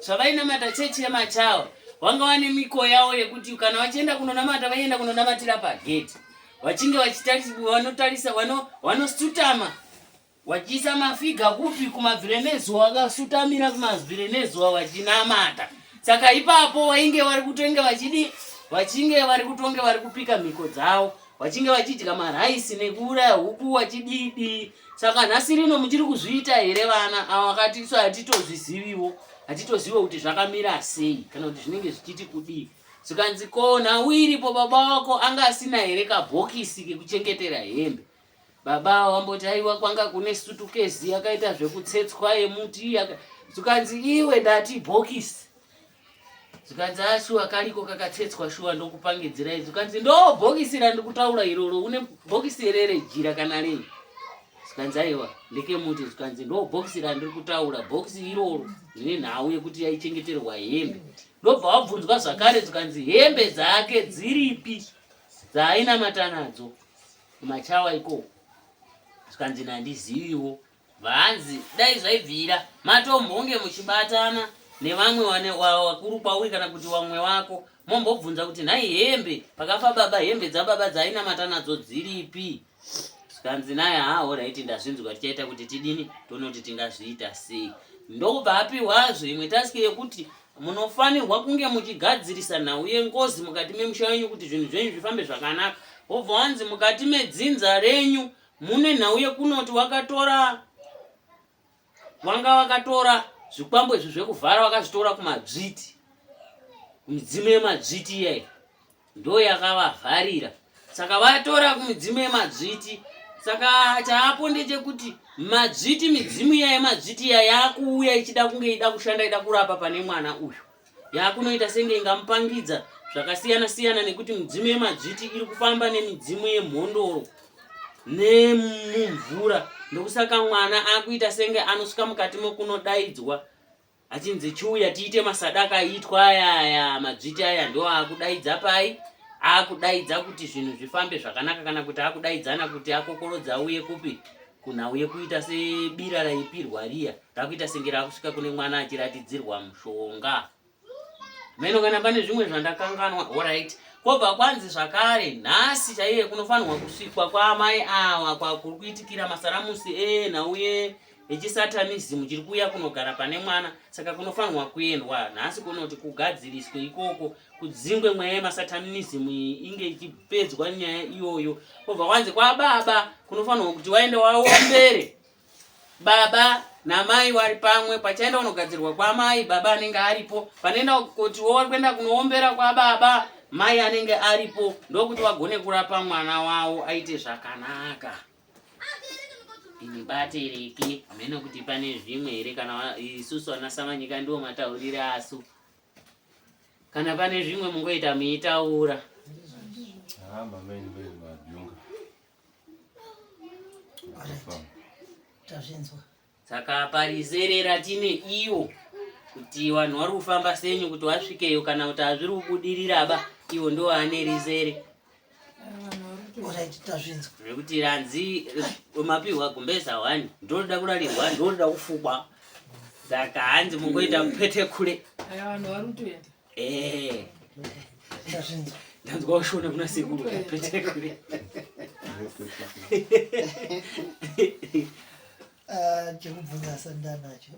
zvavainamata chechi yemachawa vanga vane miko yavo yekuti kana vachienda kunonamata vaienda kunonamatira pageti vachinge vanotarisa vanosutama vachiisa mafiga kupi kumabvire nezuva vakasutamira kumabvire nezuva vachinamata saka ipapo vainge vari kutonge vachidi vachinge vari kutonge vari kupika mhiko dzavo vachinge vachidya maraisi nekuuraya huku vachididi saka nhasi rino muchiri kuzviita here vana avo vakati isu hatitozviziviwo hatitozive kuti zvakamira sei kana kuti zvinenge zvichiti kudii zvikanzi ko nhau iripo baba wako anga asina here kabhokisi kekuchengetera hembe baba avo vamboti aiwa kwanga kune sutukezi yakaita zvekutsetswa yemuti zvikanzi iwe ndati bhokisi zvikanzi ashuwa ah, kariko kakatsetswa shuwa ndokupangidzirai zvikanzi ndo bhokisi randikutaura iroro une bhokisi here rejira kana rei zvikanzi aiwa ndekemuti zvikanzi ndo bhokisi randiri kutaura bhokisi iroro rine nhau yekuti yaichengeterwa hembe ndobva wabvunzwa zvakare zvikanzi hembe dzake dziripi dzaainamata nadzo kumachawa ikoko zvikanzi nandiziviwo vanzi dai zvaibvira matombonge muchibatana nevamwe vakuru kwauri kana kuti vamwe wako mombobvunza kuti nhai hembe pakafa baba hembe dzababa dzaainamata nadzo dziripi zvikanzi naye haa horaiti ndazvinzwa tichaita kuti tidini tonoti tingazviita sei ndokubva apiwazve imwe taski yekuti munofanirwa kunge muchigadzirisa nhau yengozi mukati memusha wenyu kuti zvinhu zvenyu zvifambe zvakanaka wobva wanzi mukati medzinza renyu mune nhau yekunoti wakatora wanga wakatora zvikwambo izvi zvekuvhara wakazvitora kumadzviti kumidzimu yemadzviti iyayi ndo yakavavharira saka vatora kumidzimu yemadzviti saka chaapo ndechekuti madzviti midzimu iya yemadzviti iya yakuuya ichida kunge ida kushanda ida kurapa pane mwana uyu yakunoita senge ingamupangidza zvakasiyana siyana nekuti midzimu yemadzviti iri kufamba nemidzimu yemhondoro nemumvura ndokusaka mwana akuita senge anosvika mukati mekunodaidzwa achinzi chiuya tiite masadaka aitwa aya aya madzviti aya ndo akudaidza pai akudaidza kuti zvinhu zvifambe zvakanaka kana kuti akudaidzana kuti akokorodza auye kupi kunhau yekuita sebira raipirwa riya rakuita senge rakusvika kune mwana achiratidzirwa mushonga meno kana pane zvimwe zvandakanganwa orit kwobva kwanzi zvakare nhasi chaiye kunofanirwa kusvikwa kwaamai awa kwakuri kuitikira masaramusi enhau ye yechisatanism chiri kuuya kunogara pane mwana saka kunofanirwa kuendwa nhasi kunoti kugadziriswe ikoko kudzingwe mweya yemasatanism iyi inge ichipedzwa nyaya iyoyo kwobva kwanzi kwababa kunofanirwa kuti waende waombere baba namai wari pamwe pachaenda kunogadzirwa kwamai baba anenge aripo panoenda kuti wari kuenda kunoombera kwababa mai anenge aripo ndokuti wagone kurapa mwana wavo aite zvakanaka ini batereke hameno kuti pane zvimwe here kana isusu ana samanyika ndiwo mataurire asu kana pane zvimwe mungoita muitaura Tazvinzwa. Saka parizere ratine iwo kuti vanhu vari kufamba senyu kuti wasvikeyo kana kuti hazviri kubudiriraba iwo ndo ane rizere zvekuti ranzi mapihwa gumbeza one ndoda kurarirwa ndoda kufukwa saka hanzi mungoita pete kure Eh. Ndanzwa ushona kuna sekuru pete kure. Ah, chekubvunza sandanacho.